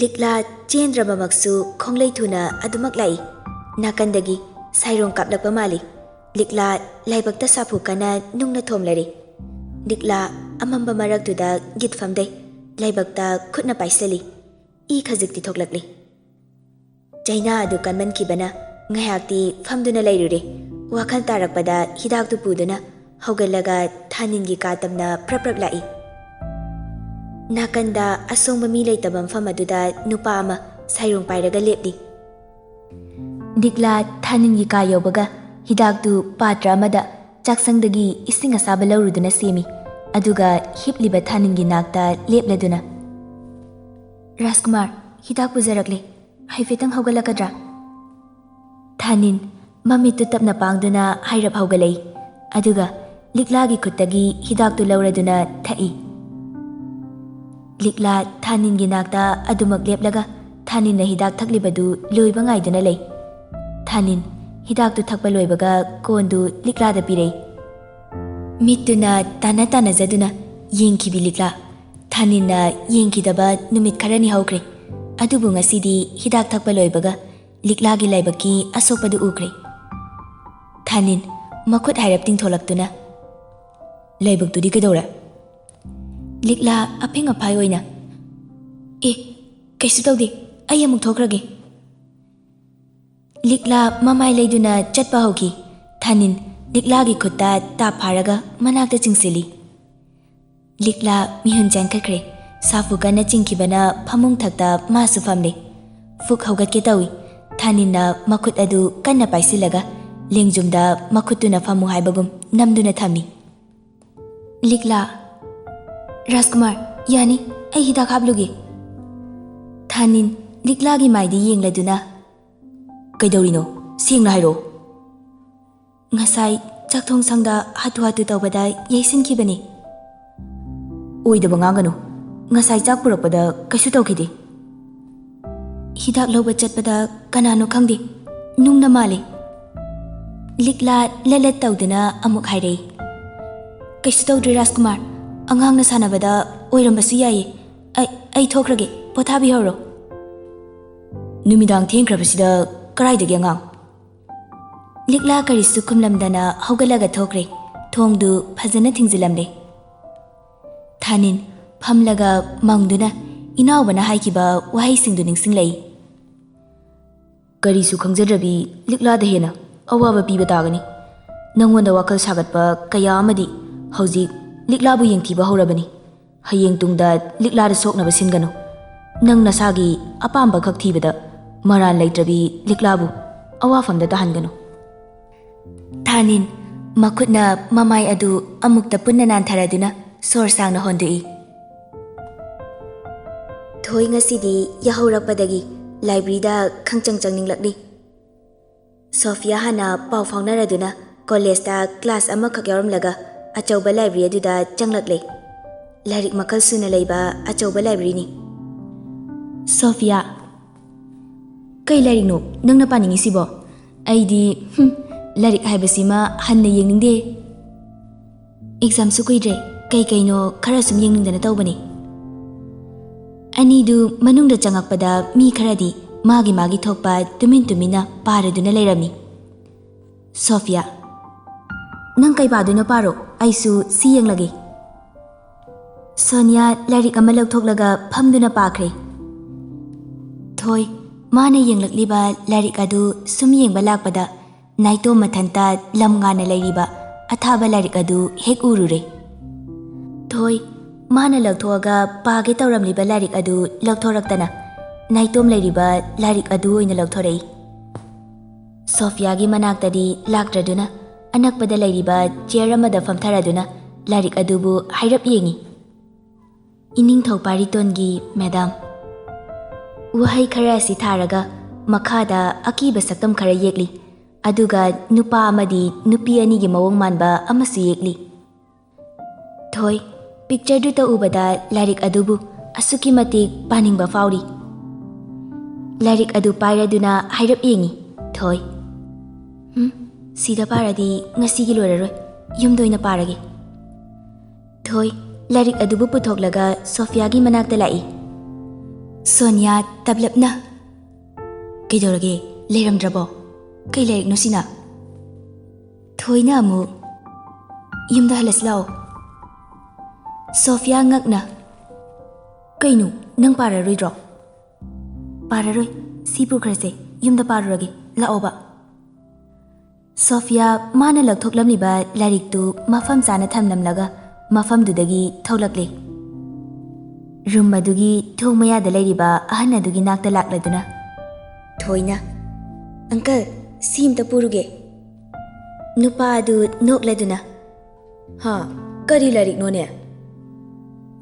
ꯂꯤꯛꯂꯥ ꯆꯦꯟꯗ꯭ꯔꯕꯃꯛꯁꯨ ꯈꯣꯡꯂꯩ ꯊꯨꯅ ꯑꯗꯨꯃꯛ ꯂꯥꯛꯏ꯫ ꯅꯥꯀꯟꯗꯒꯤ ꯁꯥꯏꯔꯣꯡ ꯀꯥꯞꯂꯛꯄ ꯃꯥꯜꯂꯤ꯫ ꯂꯤꯛꯂꯥ ꯂꯥꯏꯕꯛꯇ ꯁꯥꯐꯨ ꯀꯟꯅ ꯅꯨꯡꯅ ꯊꯣꯝꯂꯔꯤ꯫ ꯂꯤꯛꯂꯥ ꯑꯃꯝꯕ ꯃꯔꯛꯇꯨꯗ ꯒꯤꯠ ꯐꯝꯗꯩ꯫ ꯂꯥꯏꯕꯛꯇ ꯈꯨꯠꯅ ꯄꯥꯏꯁꯤꯜꯂꯤ꯫ ꯏ ꯈꯖꯤꯛꯇꯤ ꯊꯣꯛꯂꯛꯂꯤ꯫ ꯆꯩꯅꯥ ꯑꯗꯨ ꯀꯟꯃꯟꯈꯤꯕꯅ ꯉꯥꯏꯍꯥꯛꯇꯤ ꯐꯝꯗꯨꯅ ꯂꯩꯔꯨꯔꯦ꯫ ꯋꯥꯈꯜ ꯇꯥꯔꯛꯄꯗ ꯍꯤꯗꯥꯛꯇꯨ ꯄꯨꯗꯨꯅ ꯍꯧꯒꯠꯂꯒ ꯊꯥꯅꯤꯟꯒꯤ ꯀꯥ ꯇꯝꯅ ꯄ꯭ꯔꯞ ꯄ꯭ꯔꯞ ꯂꯥꯛꯏ꯫ ꯅꯥꯀꯟꯗ ꯑꯁꯣꯡꯕ ꯃꯤ ꯂꯩꯇꯕ ꯃꯐꯝ ꯑꯗꯨꯗ ꯅꯨꯄꯥ ꯑꯃ ꯁꯥꯏꯔꯣꯡ ꯄꯥꯏꯔꯒ ꯂꯦꯞꯂꯤ꯫ ꯂꯤꯛꯂꯥ ꯊꯥꯅꯤꯟꯒꯤ ꯀꯥ ꯌꯧꯕꯒ ꯍꯤꯗꯥꯛꯇꯨ ꯄꯥꯇ꯭ꯔ ꯑꯃꯗ ꯆꯥꯛꯁꯪꯗꯒꯤ ꯏꯁꯤꯡ ꯑꯁꯥꯕ ꯂꯧꯔꯨꯗꯨꯅ ꯁꯦꯝꯃꯤ꯫ ꯑꯗꯨꯒ ꯍꯤꯞꯂꯤꯕ ꯊꯥꯅꯤꯟꯒꯤ ꯅꯥꯛꯇ ꯂꯦꯞꯂꯗꯨꯅ, "ꯔꯥꯖꯀꯨꯃꯥꯔ, ꯍꯤꯗꯥꯛ ꯄꯨꯖꯔꯛꯂꯦ꯫ ꯍꯥꯏꯐꯦꯠꯇꯪ ꯍꯧꯒꯠꯂꯛꯀꯗ꯭ꯔꯥ?" ꯊꯥꯅꯤꯟ ꯃꯃꯤꯠꯇꯨ ꯇꯞꯅ ꯄꯥꯡꯗꯨꯅ ꯍꯥꯏꯔꯞ ꯍꯧꯒꯠꯂꯛꯏ꯫ ꯑꯗꯨꯒ ꯂꯤꯛꯂꯥꯒꯤ ꯈꯨꯠꯇꯒꯤ ꯍꯤꯗꯥꯛꯇꯨ ꯂꯧꯔꯗꯨꯅ ꯊꯛꯏ꯫ ꯂꯤꯛꯂꯥ ꯊꯥꯅꯤꯟꯒꯤ ꯅꯥꯛꯇ ꯑꯗꯨꯃꯛ ꯂꯦꯞꯂꯒ ꯊꯥꯅꯤꯟꯅ ꯍꯤꯗꯥꯛ ꯊꯛꯂꯤꯕꯗꯨ ꯂꯣꯏꯕ ꯉꯥꯏꯗꯨꯅ ꯂꯩ꯫ ꯊꯥꯅꯤꯟ ꯍꯤꯗꯥꯛꯇꯨ ꯊꯛꯄ ꯂꯣꯏꯕꯒ ꯀꯣꯟꯗꯨ ꯂꯤꯛꯂꯥꯗ ꯄꯤꯔꯛꯏ꯫ ꯃꯤꯠꯇꯨꯅ ꯇꯥꯟꯅ ꯇꯥꯟꯅꯖꯗꯨꯅ ꯌꯦꯡꯈꯤꯕꯤ ꯂꯤꯛꯂꯥ꯫ ꯊꯥꯅꯤꯟꯅ ꯌꯦꯡꯈꯤꯗꯕ ꯅꯨꯃꯤꯠ ꯈꯔꯅꯤ ꯍꯧꯈ꯭ꯔꯦ꯫ ꯑꯗꯨꯕꯨ ꯉꯁꯤꯗꯤ ꯍꯤꯗꯥꯛ ꯊꯛꯄ ꯂꯣꯏꯕꯒ ꯂꯤꯛꯂꯥꯒꯤ ꯂꯥꯏꯕꯛꯀꯤ ꯑꯁꯣꯛꯄꯗꯨ ꯎꯈ꯭ꯔꯦ꯫ ꯊꯥꯅꯤꯟ ꯃꯈꯨꯠ ꯍꯥꯏꯔꯞ ꯇꯤꯡꯊꯣꯂꯛꯇꯨꯅ, "ꯂꯥꯏꯕꯛꯇꯨꯗꯤ ꯀꯩꯗꯧꯔꯦ?" ꯂꯤꯛꯂꯥ ꯑꯐꯤꯡ ꯑꯐꯥꯏ ꯑꯣꯏꯅ, "ꯑꯦ, ꯀꯩꯁꯨ ꯇꯧꯗꯦ, ꯑꯩ ꯑꯃꯨꯛ ꯊꯣꯛꯈ꯭ꯔꯒꯦ꯫" ꯂꯤꯛꯂꯥ ꯃꯃꯥꯏ ꯂꯩꯗꯨꯅ ꯆꯠꯄ ꯍꯧꯈꯤ꯫ ꯊꯥꯅꯤꯟ ꯂꯤꯛꯂꯥꯒꯤ ꯈꯨꯠꯇ ꯇꯥꯞ ꯐꯥꯔꯒ ꯃꯅꯥꯛꯇ ꯆꯤꯡꯁꯤꯜꯂꯤ꯫ ꯂꯤꯛꯂꯥ ꯃꯤꯍꯨꯟ ꯆꯦꯟꯈꯠꯈ꯭ꯔꯦ꯫ ꯁꯥꯐꯨ ꯀꯟꯅ ꯆꯤꯡꯈꯤꯕꯅ ꯐꯃꯨꯡ ꯊꯛꯇ ꯃꯥꯁꯨ ꯐꯝꯂꯦ꯫ ꯐꯨꯛ ꯍꯧꯒꯠꯀꯦ ꯇꯧꯏ꯫ ꯊꯥꯅꯤꯟꯅ ꯃꯈꯨꯠ ꯑꯗꯨ ꯀꯟꯅ ꯄꯥꯏꯁꯤꯜꯂꯒ ꯂꯦꯡꯖꯨꯝꯗ ꯃꯈꯨꯠꯇꯨꯅ ꯐꯝꯃꯨ ꯍꯥꯏꯕꯒꯨꯝ ꯅꯝꯗꯨꯅ ꯊꯝꯃꯤ꯫ ꯂꯤꯛꯂꯥ, "ꯔꯥꯖꯀꯨꯃꯥꯔ, ꯌꯥꯅꯤ, ꯑꯩ ꯍꯤꯗꯥꯛ ꯍꯥꯞꯂꯨꯒꯦ꯫" ꯊꯥꯅꯤꯟ ꯂꯤꯛꯂꯥꯒꯤ ꯃꯥꯏꯗ ꯌꯦꯡꯂꯗꯨꯅ, "ꯀꯩꯗꯧꯔꯤꯅꯣ? ꯁꯦꯡꯅ ꯍꯥꯏꯔꯛꯑꯣ꯫" "ꯉꯁꯥꯏ ꯆꯥꯛꯊꯣꯡ ꯁꯪꯗ ꯍꯥꯊꯨ ꯍꯥꯊꯨ ꯇꯧꯕꯗ ꯌꯩꯁꯤꯟꯈꯤꯕꯅꯤ꯫" "ꯑꯣꯏꯗꯕ ꯉꯥꯡꯒꯅꯨ꯫ ꯉꯁꯥꯏ ꯆꯥꯛ ꯄꯨꯔꯛꯄꯗ ꯀꯩꯁꯨ ꯇꯧꯈꯤꯗꯦ꯫" ꯍꯤꯗꯥꯛ ꯂꯧꯕ ꯆꯠꯄꯗ ꯀꯅꯥꯅꯣ ꯈꯪꯗꯦ, ꯅꯨꯡꯅ ꯃꯥꯜꯂꯦ꯫ ꯂꯤꯛꯂꯥ ꯂꯠ ꯂꯠ ꯇꯧꯗꯨꯅ ꯑꯃꯨꯛ ꯍꯥꯏꯔꯛꯏ꯫ "ꯀꯩꯁꯨ ꯇꯧꯗ꯭ꯔꯦ ꯔꯥꯖꯀꯨꯃꯥꯔ, ꯑꯉꯥꯡꯅ ꯁꯥꯟꯅꯕꯗ ꯑꯣꯏꯔꯝꯕꯁꯨ ꯌꯥꯏꯌꯦ꯫ ꯑꯩ, ꯑꯩ ꯊꯣꯛꯈ꯭ꯔꯒꯦ, ꯄꯣꯊꯥꯕꯤꯍꯧꯔꯣ꯫" "ꯅꯨꯃꯤꯗꯥꯡ ꯊꯦꯡꯈ꯭ꯔꯕꯁꯤꯗ ꯀꯗꯥꯏꯗꯒꯤ ꯑꯉꯥꯡ?" ꯂꯤꯛꯂꯥ ꯀꯔꯤꯁꯨ ꯈꯨꯝꯂꯝꯗꯅ ꯍꯧꯒꯠꯂꯒ ꯊꯣꯛꯈ꯭ꯔꯦ꯫ ꯊꯣꯡꯗꯨ ꯐꯖꯅ ꯊꯤꯡꯖꯤꯜꯂꯝꯂꯦ꯫ ꯊꯥꯅꯤꯟ ꯐꯝꯂꯒ ꯃꯪꯗꯨꯅ ꯏꯅꯥꯎꯕꯅ ꯍꯥꯏꯈꯤꯕ ꯋꯥꯍꯩꯁꯤꯡꯗꯨ ꯅꯤꯡꯁꯤꯡꯂꯛꯏ꯫ "ꯀꯔꯤꯁꯨ ꯈꯪꯖꯗ꯭ꯔꯕꯤ ꯂꯤꯛꯂꯥꯗ ꯍꯦꯟꯅ ꯑꯋꯥꯕ ꯄꯤꯕ ꯇꯥꯒꯅꯤ꯫ ꯅꯪꯉꯣꯟꯗ ꯋꯥꯈꯜ ꯁꯥꯒꯠꯄ ꯀꯌꯥ ꯑꯃꯗꯤ ꯍꯧꯖꯤꯛ ꯂꯤꯛꯂꯥꯕꯨ ꯌꯦꯡꯊꯤꯕ ꯍꯧꯔꯕꯅꯤ꯫ ꯍꯌꯦꯡ ꯇꯨꯡꯗ ꯂꯤꯛꯂꯥꯗ ꯁꯣꯛꯅꯕ ꯁꯤꯟꯒꯅꯨ꯫ ꯅꯪ ꯅꯁꯥꯒꯤ ꯑꯄꯥꯝꯕ ꯈꯛ ꯊꯤꯕꯗ ꯃꯔꯥꯜ ꯂꯩꯇ꯭ꯔꯕꯤ ꯂꯤꯛꯂꯥꯕꯨ ꯑꯋꯥꯐꯝꯗ ꯇꯥꯍꯟꯒꯅꯨ꯫" ꯊꯥꯅꯤꯟ ꯃꯈꯨꯠꯅ ꯃꯃꯥꯏ ꯑꯗꯨ ꯑꯃꯨꯛꯇ ꯄꯨꯟꯅ ꯅꯥꯟꯊꯔꯗꯨꯅ ꯁꯣꯔ ꯁꯥꯡꯅ ꯍꯣꯟꯗꯣꯛꯏ꯫ ꯊꯣꯏ ꯉꯁꯤꯗꯤ ꯌꯥꯍꯧꯔꯛꯄꯗꯒꯤ ꯂꯥꯏꯕ꯭ꯔꯦꯔꯤꯗ ꯈꯪꯆꯪ ꯆꯪꯅꯤꯡꯂꯛꯂꯤ꯫ ꯁꯣꯐꯤꯌꯥ ꯍꯥꯟꯅ ꯄꯥꯎ ꯐꯥꯎꯅꯔꯗꯨꯅ ꯀꯣꯂꯦꯖꯇ ꯀ꯭ꯂꯥꯁ ꯑꯃꯈꯛ ꯌꯥꯎꯔꯝꯂꯒ ꯑꯆꯧꯕ ꯂꯥꯏꯕ꯭ꯔꯦꯔꯤ ꯑꯗꯨꯗ ꯆꯪꯂꯛꯂꯦ꯫ ꯂꯥꯏꯔꯤꯛ ꯃꯈꯜ ꯁꯨꯅ ꯂꯩꯕ ꯑꯆꯧꯕ ꯂꯥꯏꯕ꯭ꯔꯦꯔꯤꯅꯤ꯫ ꯁꯣꯐꯤꯌꯥ, "ꯀꯩ ꯂꯥꯏꯔꯤꯛꯅꯣ ꯅꯪꯅ ꯄꯥꯅꯤꯡꯉꯤꯁꯤꯕꯣ? ꯑꯩꯗꯤ, ꯍꯨꯝ, ꯂꯥꯏꯔꯤꯛ ꯍꯥꯏꯕꯁꯤꯃ ꯍꯟꯅ ꯌꯦꯡꯅꯤꯡꯗꯦ꯫ ꯑꯦꯛꯖꯥꯝꯁꯨ ꯀꯨꯏꯗ꯭ꯔꯦ, ꯀꯩ ꯀꯩꯅꯣ ꯈꯔ ꯁꯨꯝ ꯌꯦꯡꯅꯤꯡꯗꯅ ꯇꯧꯕꯅꯤ꯫" ꯑꯅꯤꯗꯨ ꯃꯅꯨꯡꯗ ꯆꯪꯉꯛꯄꯗ ꯃꯤ ꯈꯔꯗꯤ ꯃꯥꯒꯤ ꯃꯥꯒꯤ ꯊꯣꯛꯄ ꯇꯨꯃꯤꯟ ꯇꯨꯃꯤꯟꯅ ꯄꯥꯔꯗꯨꯅ ꯂꯩꯔꯝꯃꯤ꯫ ꯁꯣꯐꯤꯌꯥ, "ꯅꯪ ꯀꯩ ꯄꯥꯗꯣꯏꯅꯣ ꯄꯥꯔꯣ, ꯑꯩꯁꯨ ꯁꯤ ꯌꯦꯡꯂꯒꯦ꯫" ꯁꯣꯅꯤꯌꯥ ꯂꯥꯏꯔꯤꯛ ꯑꯃ ꯂꯧꯊꯣꯛꯂꯒ ꯐꯝꯗꯨꯅ ꯄꯥꯈ꯭ꯔꯦ꯫ ꯊꯣꯏ, ꯃꯥꯅ ꯌꯦꯡꯂꯛꯂꯤꯕ ꯂꯥꯏꯔꯤꯛ ꯑꯗꯨ ꯁꯨꯝ ꯌꯦꯡꯕ ꯂꯥꯛꯄꯗ ꯅꯥꯏꯇꯣꯝ ꯃꯊꯟꯇ ꯂꯝ ꯉꯥꯟꯅ ꯂꯩꯔꯤꯕ ꯑꯊꯥꯕ ꯂꯥꯏꯔꯤꯛ ꯑꯗꯨ ꯍꯦꯛ ꯎꯔꯨꯔꯦ꯫ ꯊꯣꯏ, ꯃꯥꯅ ꯂꯧꯊꯣꯛꯑꯒ ꯄꯥꯒꯦ ꯇꯧꯔꯝꯂꯤꯕ ꯂꯥꯏꯔꯤꯛ ꯑꯗꯨ ꯂꯧꯊꯣꯔꯛꯇꯅ ꯅꯥꯏꯇꯣꯝ ꯂꯩꯔꯤꯕ ꯂꯥꯏꯔꯤꯛ ꯑꯗꯨ ꯑꯣꯏꯅ ꯂꯧꯊꯣꯔꯛꯏ꯫ ꯁꯣꯐꯤꯌꯥꯒꯤ ꯃꯅꯥꯛꯇꯗꯤ ꯂꯥꯛꯇ꯭ꯔꯗꯨꯅ ꯑꯅꯛꯄꯗ ꯂꯩꯔꯤꯕ ꯆꯤꯌꯔ ꯑꯃꯗ ꯐꯝꯊꯔꯗꯨꯅ ꯂꯥꯏꯔꯤꯛ ꯑꯗꯨꯕꯨ ꯍꯥꯏꯔꯞ ꯌꯦꯡꯏ꯫ "ꯏꯅꯤꯡꯊꯧ ꯄꯥꯔꯤꯇꯣꯟꯒꯤ ꯃꯦꯗꯥꯝ꯫" ꯋꯥꯍꯩ ꯈꯔ ꯑꯁꯤ ꯊꯥꯔꯒ ꯃꯈꯥꯗ ꯑꯀꯤꯕ ꯁꯛꯇꯝ ꯈꯔ ꯌꯦꯛꯂꯤ꯫ ꯑꯗꯨꯒ ꯅꯨꯄꯥ ꯑꯃꯗꯤ ꯅꯨꯄꯤ ꯑꯅꯤꯒꯤ ꯃꯑꯣꯡ ꯃꯥꯟꯕ ꯑꯃꯁꯨ ꯌꯦꯛꯂꯤ꯫ ꯊꯣꯏ, ꯄꯤꯛꯆꯔꯗꯨꯇ ꯎꯕꯗ ꯂꯥꯏꯔꯤꯛ ꯑꯗꯨꯕꯨ ꯑꯁꯨꯛꯀꯤ ꯃꯇꯤꯛ ꯄꯥꯅꯤꯡꯕ ꯐꯥꯎꯔꯤ꯫ ꯂꯥꯏꯔꯤꯛ ꯑꯗꯨ ꯄꯥꯏꯔꯗꯨꯅ ꯍꯥꯏꯔꯞ ꯌꯦꯡꯉꯤ꯫ ꯊꯣꯏ, "ꯍꯨꯝ, ꯁꯤꯗ ꯄꯥꯔꯗꯤ ꯉꯁꯤꯒꯤ ꯂꯣꯏꯔꯔꯣꯏ꯫ ꯌꯨꯝꯗ ꯑꯣꯏꯅ ꯄꯥꯔꯒꯦ꯫" ꯊꯣꯏ ꯂꯥꯏꯔꯤꯛ ꯑꯗꯨꯕꯨ ꯄꯨꯊꯣꯛꯂꯒ ꯁꯣꯐꯤꯌꯥꯒꯤ ꯃꯅꯥꯛꯇ ꯂꯥꯛꯏ꯫ ꯁꯣꯅꯤꯌꯥ ꯇꯞꯂꯞꯅ, "ꯀꯩꯗꯧꯔꯒꯦ? ꯂꯩꯔꯝꯗ꯭ꯔꯕꯣ? ꯀꯩ ꯂꯥꯏꯔꯤꯛꯅꯣ ꯁꯤꯅ?" ꯊꯣꯏꯅ ꯑꯃꯨꯛ, "ꯌꯨꯝꯗ ꯍꯜꯂꯁꯤ ꯂꯥꯛꯑꯣ꯫" ꯁꯣꯐꯤꯌꯥ ꯉꯛꯅ, "ꯀꯩꯅꯣ, ꯅꯪ ꯄꯥꯔꯔꯣꯏꯗ꯭ꯔꯣ?" "ꯄꯥꯔꯔꯣꯏ, ꯁꯤ ꯄꯨꯈ꯭ꯔꯁꯦ, ꯌꯨꯝꯗ ꯄꯥꯔꯨꯔꯒꯦ, ꯂꯥꯛꯑꯣꯕ꯫" ꯁꯣꯐꯤꯌꯥ ꯃꯥꯅ ꯂꯧꯊꯣꯛꯂꯝꯂꯤꯕ ꯂꯥꯏꯔꯤꯛꯇꯨ ꯃꯐꯝ ꯆꯥꯅ ꯊꯝꯂꯝꯂꯒ ꯃꯐꯝꯗꯨꯗꯒꯤ ꯊꯣꯛꯂꯛꯂꯦ꯫ ꯔꯨꯝ ꯑꯗꯨꯒꯤ ꯊꯣꯡ ꯃꯌꯥꯗ ꯂꯩꯔꯤꯕ ꯑꯍꯟ ꯑꯗꯨꯒꯤ ꯅꯥꯛꯇ ꯂꯥꯛꯂꯗꯨꯅ, ꯊꯣꯏꯅ, "ꯑꯪꯀꯜ, ꯁꯤ ꯑꯝꯇ ꯄꯨꯔꯨꯒꯦ꯫" ꯅꯨꯄꯥ ꯑꯗꯨ ꯅꯣꯛꯂꯗꯨꯅ, "ꯍꯥ, ꯀꯔꯤ ꯂꯥꯏꯔꯤꯛꯅꯣꯅꯦ?"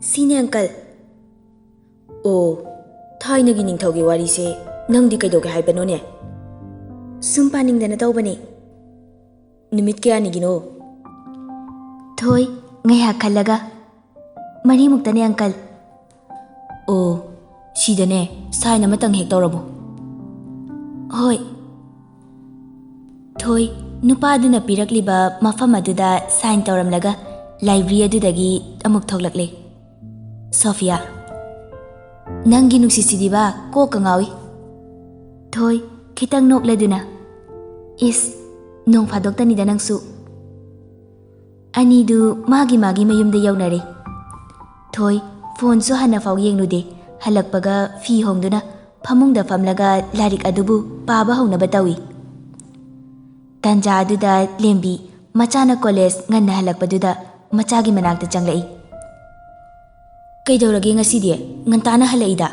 "ꯁꯤꯅꯦ, ꯑꯪꯀꯜ꯫" "ꯑꯣ, ꯊꯥꯏꯅꯒꯤ ꯅꯤꯡꯊꯧꯒꯤ ꯋꯥꯔꯤꯁꯦ ꯅꯪꯗꯤ ꯀꯩꯗꯧꯒꯦ ꯍꯥꯏꯕꯅꯣꯅꯦ?" "ꯁꯨꯝ ꯄꯥꯅꯤꯡꯗꯅ ꯇꯧꯕꯅꯦ꯫" "ꯅꯨꯃꯤꯠ ꯀꯌꯥꯅꯤꯒꯤꯅꯣ?" ꯊꯣꯏ, ꯉꯥꯏꯍꯥꯛ ꯈꯜꯂꯒ, "ꯃꯔꯤꯃꯨꯛꯇꯅꯦ, ꯑꯪꯀꯜ꯫" "ꯑꯣ, ꯁꯤꯗꯅꯦ ꯁꯥꯏꯟ ꯑꯃꯇꯪ ꯍꯦꯛ ꯇꯧꯔꯝꯃꯣ꯫" "ꯍꯣꯏ꯫" ꯊꯣꯏ, ꯅꯨꯄꯥꯗꯨꯅ ꯄꯤꯔꯛꯂꯤꯕ ꯃꯐꯝ ꯑꯗꯨꯗ ꯁꯥꯏꯟ ꯇꯧꯔꯝꯂꯒ ꯂꯥꯏꯕ꯭ꯔꯤ ꯑꯗꯨꯗꯒꯤ ꯑꯃꯨꯛ ꯊꯣꯛꯂꯛꯂꯦ꯫ ꯁꯣꯐꯤꯌꯥ, "ꯅꯪꯒꯤ ꯅꯨꯡꯁꯤꯠꯁꯤꯗꯤꯕ ꯀꯣꯛꯀ ꯉꯥꯎꯏ꯫" ꯊꯣꯏ, ꯈꯤꯇꯪ ꯅꯣꯛꯂꯗꯨꯅ, "ꯏꯁ, ꯅꯣꯡ ꯐꯥꯗꯣꯛꯇꯅꯤꯗ ꯅꯪꯁꯨ꯫" ꯑꯅꯤꯗꯨ ꯃꯥꯒꯤ ꯃꯥꯒꯤ ꯃꯌꯨꯝꯗ ꯌꯧꯅꯔꯦ꯫ ꯊꯣꯏ, ꯐꯣꯟꯁꯨ ꯍꯟꯅꯐꯥꯎ ꯌꯦꯡꯂꯨꯗꯦ꯫ ꯍꯜꯂꯛꯄꯒ ꯐꯤ ꯍꯣꯡꯗꯨꯅ ꯐꯃꯨꯡꯗ ꯐꯝꯂꯒ ꯂꯥꯏꯔꯤꯛ ꯑꯗꯨꯕꯨ ꯄꯥꯕ ꯍꯧꯅꯕ ꯇꯧꯏ꯫ ꯇꯥꯟꯖꯥ ꯑꯗꯨꯗ ꯂꯦꯝꯕꯤ ꯃꯆꯥꯅ ꯀꯣꯂꯦꯖ ꯉꯟꯅ ꯍꯜꯂꯛꯄꯗꯨꯗ ꯃꯆꯥꯒꯤ ꯃꯅꯥꯛꯇ ꯆꯪꯂꯛꯏ꯫ "ꯀꯩꯗꯧꯔꯒꯦ ꯉꯁꯤꯗꯤ? ꯉꯟꯇꯥꯅ ꯍꯜꯂꯛꯏꯗ?"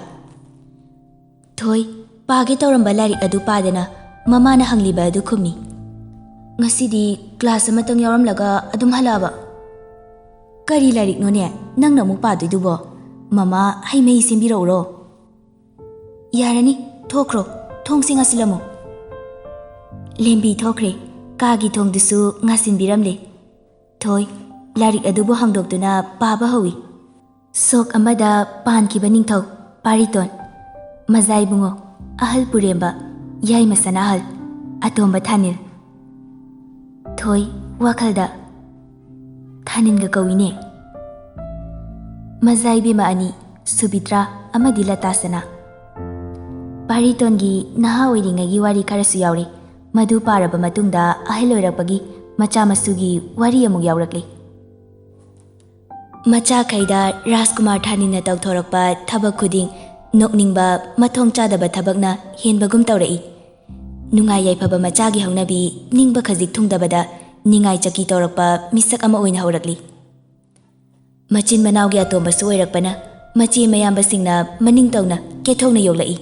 ꯊꯣꯏ, ꯄꯥꯒꯦ ꯇꯧꯔꯝꯕ ꯂꯥꯏꯔꯤꯛ ꯑꯗꯨ ꯄꯥꯗꯅ ꯃꯃꯥꯅ ꯍꯪꯂꯤꯕ ꯑꯗꯨ ꯈꯨꯝꯃꯤ꯫ "ꯉꯁꯤꯗꯤ ꯀ꯭ꯂꯥꯁ ꯑꯃꯇꯪ ꯌꯥꯎꯔꯝꯂꯒ ꯑꯗꯨꯝ ꯍꯜꯂꯛꯑꯕ?" "ꯀꯔꯤ ꯂꯥꯏꯔꯤꯛꯅꯣꯅꯦ ꯅꯪꯅ ꯑꯃꯨꯛ ꯄꯥꯗꯣꯏꯗꯨꯕꯣ? ꯃꯃꯥ ꯍꯩ ꯃꯍꯤ ꯁꯦꯝꯕꯤꯔꯛꯎꯔꯣ?" "ꯌꯥꯔꯅꯤ, ꯊꯣꯛꯈ꯭ꯔꯣ, ꯊꯣꯡꯁꯤ ꯉꯥꯁꯤꯜꯂꯝꯃꯣ꯫" ꯂꯦꯝꯕꯤ ꯊꯣꯛꯈ꯭ꯔꯦ꯫ ꯀꯥꯒꯤ ꯊꯣꯡꯗꯨꯁꯨ ꯉꯥꯁꯤꯟꯕꯤꯔꯝꯂꯦ꯫ ꯊꯣꯏ, ꯂꯥꯏꯔꯤꯛ ꯑꯗꯨꯕꯨ ꯍꯥꯡꯗꯣꯛꯇꯨꯅ ꯄꯥꯕ ꯍꯧꯏ꯫ ꯁꯣꯛ ꯑꯃꯗ ꯄꯥꯟꯈꯤꯕ ꯅꯤꯡꯊꯧ, ꯄꯥꯔꯤꯇꯣꯟ꯫ ꯃꯖꯥ ꯏꯕꯨꯡꯉꯣ, ꯑꯍꯜ ꯄꯨꯔꯦꯝꯕ, ꯌꯥꯏꯃ ꯁꯅꯥꯍꯜ, ꯑꯇꯣꯝꯕ ꯊꯥꯅꯤꯜ꯫ ꯊꯣꯏ, ꯋꯥꯈꯜꯗ, ꯊꯥꯅꯤꯜꯒ ꯀꯧꯏꯅꯦ꯫ ꯃꯖꯥ ꯏꯕꯦꯝꯃ ꯑꯅꯤ, ꯁꯨꯕꯤꯇ꯭ꯔꯥ ꯑꯃꯗꯤ ꯂꯇꯥ ꯁꯅꯥ꯫ ꯄꯥꯔꯤꯇꯣꯟꯒꯤ ꯅꯍꯥ ꯑꯣꯏꯔꯤꯉꯩꯒꯤ ꯋꯥꯔꯤ ꯈꯔꯁꯨ ꯌꯥꯎꯔꯤ꯫ ꯃꯗꯨ ꯄꯥꯔꯕ ꯃꯇꯨꯡꯗ ꯑꯍꯜ ꯑꯣꯏꯔꯛꯄꯒꯤ ꯃꯆꯥ ꯃꯁꯨꯒꯤ ꯋꯥꯔꯤ ꯑꯃꯨꯛ ꯌꯥꯎꯔꯛꯂꯤ꯫ ꯃꯆꯥꯈꯩꯗ ꯔꯥꯖꯀꯨꯃꯥꯔ ꯊꯥꯅꯤꯜꯅ ꯇꯧꯊꯣꯔꯛꯄ ꯊꯕꯛ ꯈꯨꯗꯤꯡ ꯅꯣꯛꯅꯤꯡꯕ, ꯃꯊꯣꯡ ꯆꯥꯗꯕ ꯊꯕꯛꯅ ꯍꯦꯟꯕꯒꯨꯝ ꯇꯧꯔꯛꯏ꯫ ꯅꯨꯡꯉꯥꯏ ꯌꯥꯏꯐꯕ ꯃꯆꯥꯒꯤ ꯍꯧꯅꯕꯤ ꯅꯤꯡꯕ ꯈꯖꯤꯛ ꯊꯨꯡꯗꯕꯗ ꯅꯤꯡꯉꯥꯏ ꯆꯀꯤ ꯇꯧꯔꯛꯄ ꯃꯤꯁꯛ ꯑꯃ ꯑꯣꯏꯅ ꯍꯧꯔꯛꯂꯤ꯫ ꯃꯆꯤꯟ ꯃꯅꯥꯎꯒꯤ ꯑꯇꯣꯝꯕꯁꯨ ꯑꯣꯏꯔꯛꯄꯅ ꯃꯆꯦ ꯃꯌꯥꯝꯕꯁꯤꯡꯅ ꯃꯅꯤꯡ ꯇꯧꯅ ꯀꯦꯊꯣꯛꯅ ꯌꯣꯛꯂꯛꯏ꯫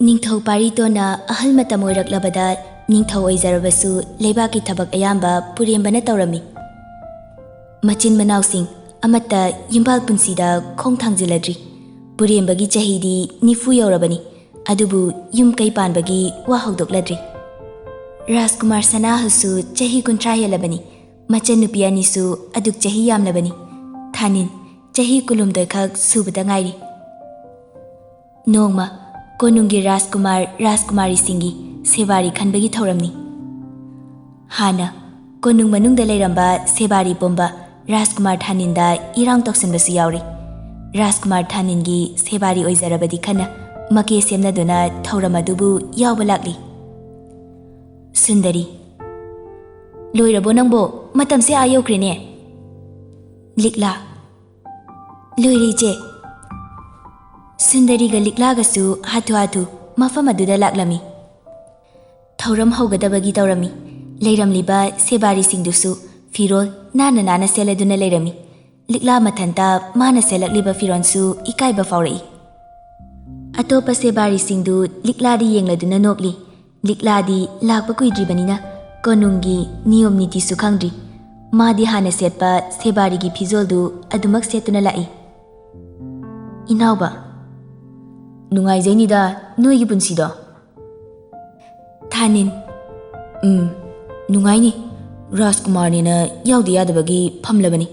ꯅꯤꯡꯊꯧ ꯄꯥꯔꯤꯇꯣꯟꯅ ꯑꯍꯜ ꯃꯇꯝ ꯑꯣꯏꯔꯛꯂꯕꯗ ꯅꯤꯡꯊꯧ ꯑꯣꯏꯖꯔꯕꯁꯨ ꯂꯩꯕꯥꯛꯀꯤ ꯊꯕꯛ ꯑꯌꯥꯝꯕ ꯄꯨꯔꯦꯝꯕꯅ ꯇꯧꯔꯝꯃꯤ꯫ ꯃꯆꯤꯟ ꯃꯅꯥꯎꯁꯤꯡ ꯑꯃꯠꯇ ꯌꯨꯝꯕꯥꯜ ꯄꯨꯟꯁꯤꯗ ꯈꯣꯡ ꯊꯥꯡꯖꯤꯜꯂꯗ꯭ꯔꯤ꯫ ꯄꯨꯔꯦꯝꯕꯒꯤ ꯆꯍꯤꯗꯤ ꯅꯤꯐꯨ ꯌꯧꯔꯕꯅꯤ, ꯑꯗꯨꯕꯨ ꯌꯨꯝ ꯀꯩ ꯄꯥꯟꯕꯒꯤ ꯋꯥ ꯍꯧꯗꯣꯛꯂꯗ꯭ꯔꯤ꯫ ꯔꯥꯖꯀꯨꯃꯥꯔ ꯁꯅꯥꯍꯜꯁꯨ ꯆꯍꯤ ꯀꯨꯟꯊ꯭ꯔꯥ ꯍꯦꯜꯂꯕꯅꯤ꯫ ꯃꯆꯟꯅꯨꯄꯤ ꯑꯅꯤꯁꯨ ꯑꯗꯨꯛ ꯆꯍꯤ ꯌꯥꯝꯂꯕꯅꯤ꯫ ꯊꯥꯅꯤꯟ ꯆꯍꯤ ꯀꯨꯟꯍꯨꯝꯗꯣꯏ ꯈꯛ ꯁꯨꯕꯗ ꯉꯥꯏꯔꯤ꯫ ꯅꯣꯡꯃ ꯀꯣꯅꯨꯡꯒꯤ ꯔꯥꯖꯀꯨꯃꯥꯔ ꯔꯥꯖꯀꯨꯃꯥꯔꯤꯁꯤꯡꯒꯤ ꯁꯦꯕꯥꯔꯤ ꯈꯟꯕꯒꯤ ꯊꯧꯔꯝꯅꯤ꯫ ꯍꯥꯟꯅ ꯀꯣꯅꯨꯡ ꯃꯅꯨꯡꯗ ꯂꯩꯔꯝꯕ ꯁꯦꯕꯥꯔꯤ ꯄꯨꯝꯕ ꯔꯥꯖꯀꯨꯃꯥꯔ ꯊꯥꯅꯤꯟꯗ ꯏꯔꯥꯡ ꯇꯧꯁꯤꯟꯕꯁꯨ ꯌꯥꯎꯔꯤ꯫ ꯔꯥꯖꯀꯨꯃꯥꯔ ꯊꯥꯅꯤꯟꯒꯤ ꯁꯦꯕꯥꯔꯤ ꯑꯣꯏꯖꯔꯕꯗꯤ ꯈꯟꯅ ꯃꯀꯦ ꯁꯦꯝꯅꯗꯨꯅ ꯊꯧꯔꯝ ꯑꯗꯨꯕꯨ ꯌꯥꯎꯕ ꯂꯥꯛꯂꯤ꯫ ꯁꯨꯟꯗꯔꯤ, "ꯂꯣꯏꯔꯕꯣ ꯅꯪꯕꯣ? ꯃꯇꯝꯁꯦ ꯑꯥ ꯌꯧꯈ꯭ꯔꯦꯅꯦ꯫" ꯂꯤꯛꯂꯥ, "ꯂꯣꯏꯔꯦ ꯏꯆꯦ꯫" ꯁꯨꯟꯗꯔꯤꯒ ꯂꯤꯛꯂꯥꯒꯁꯨ ꯍꯥꯊꯨ ꯍꯥꯊꯨ ꯃꯐꯝ ꯑꯗꯨꯗ ꯂꯥꯛꯂꯝꯃꯤ꯫ ꯊꯧꯔꯝ ꯍꯧꯒꯗꯕꯒꯤ ꯇꯧꯔꯝꯃꯤ꯫ ꯂꯩꯔꯝꯂꯤꯕ ꯁꯦꯕꯥꯔꯤꯁꯤꯡꯗꯨꯁꯨ ꯐꯤꯔꯣꯜ ꯅꯥꯟꯅ ꯅꯥꯟꯅ ꯁꯦꯠꯂꯗꯨꯅ ꯂꯩꯔꯝꯃꯤ꯫ ꯂꯤꯛꯂꯥ ꯃꯊꯟꯇ ꯃꯥꯅ ꯁꯦꯠꯂꯛꯂꯤꯕ ꯐꯤꯔꯣꯜꯁꯨ ꯏꯀꯥꯏꯕ ꯐꯥꯎꯔꯛꯏ꯫ ꯑꯇꯣꯞꯄ ꯁꯦꯕꯥꯔꯤꯁꯤꯡꯗꯨ ꯂꯤꯛꯂꯥꯗꯤ ꯌꯦꯡꯂꯗꯨꯅ ꯅꯣꯛꯂꯤ꯫ ꯂꯤꯛꯂꯥꯗꯤ ꯂꯥꯛꯄ ꯀꯨꯏꯗ꯭ꯔꯤꯕꯅꯤꯅ ꯀꯣꯅꯨꯡꯒꯤ ꯅꯤꯌꯣꯝ ꯅꯤꯇꯤꯁꯨ ꯈꯪꯗ꯭ꯔꯤ꯫ ꯃꯥꯗꯤ ꯍꯥꯟꯅ ꯁꯦꯠꯄ ꯁꯦꯕꯥꯔꯤꯒꯤ ꯐꯤꯖꯣꯜꯗꯨ ꯑꯗꯨꯃꯛ ꯁꯦꯠꯇꯨꯅ ꯂꯥꯛꯏ꯫ ꯏꯅꯥꯎꯕ, "ꯅꯨꯡꯉꯥꯏꯖꯩꯅꯤꯗ ꯅꯣꯏꯒꯤ ꯄꯨꯟꯁꯤꯗꯣ꯫" ꯊꯥꯅꯤꯟ, "ꯎꯝ, ꯅꯨꯡꯉꯥꯏꯅꯤ꯫ ꯔꯥꯖꯀꯨꯃꯥꯔꯅꯦꯅ ꯌꯥꯎꯗ ꯌꯥꯗꯕꯒꯤ ꯐꯝꯂꯕꯅꯤ꯫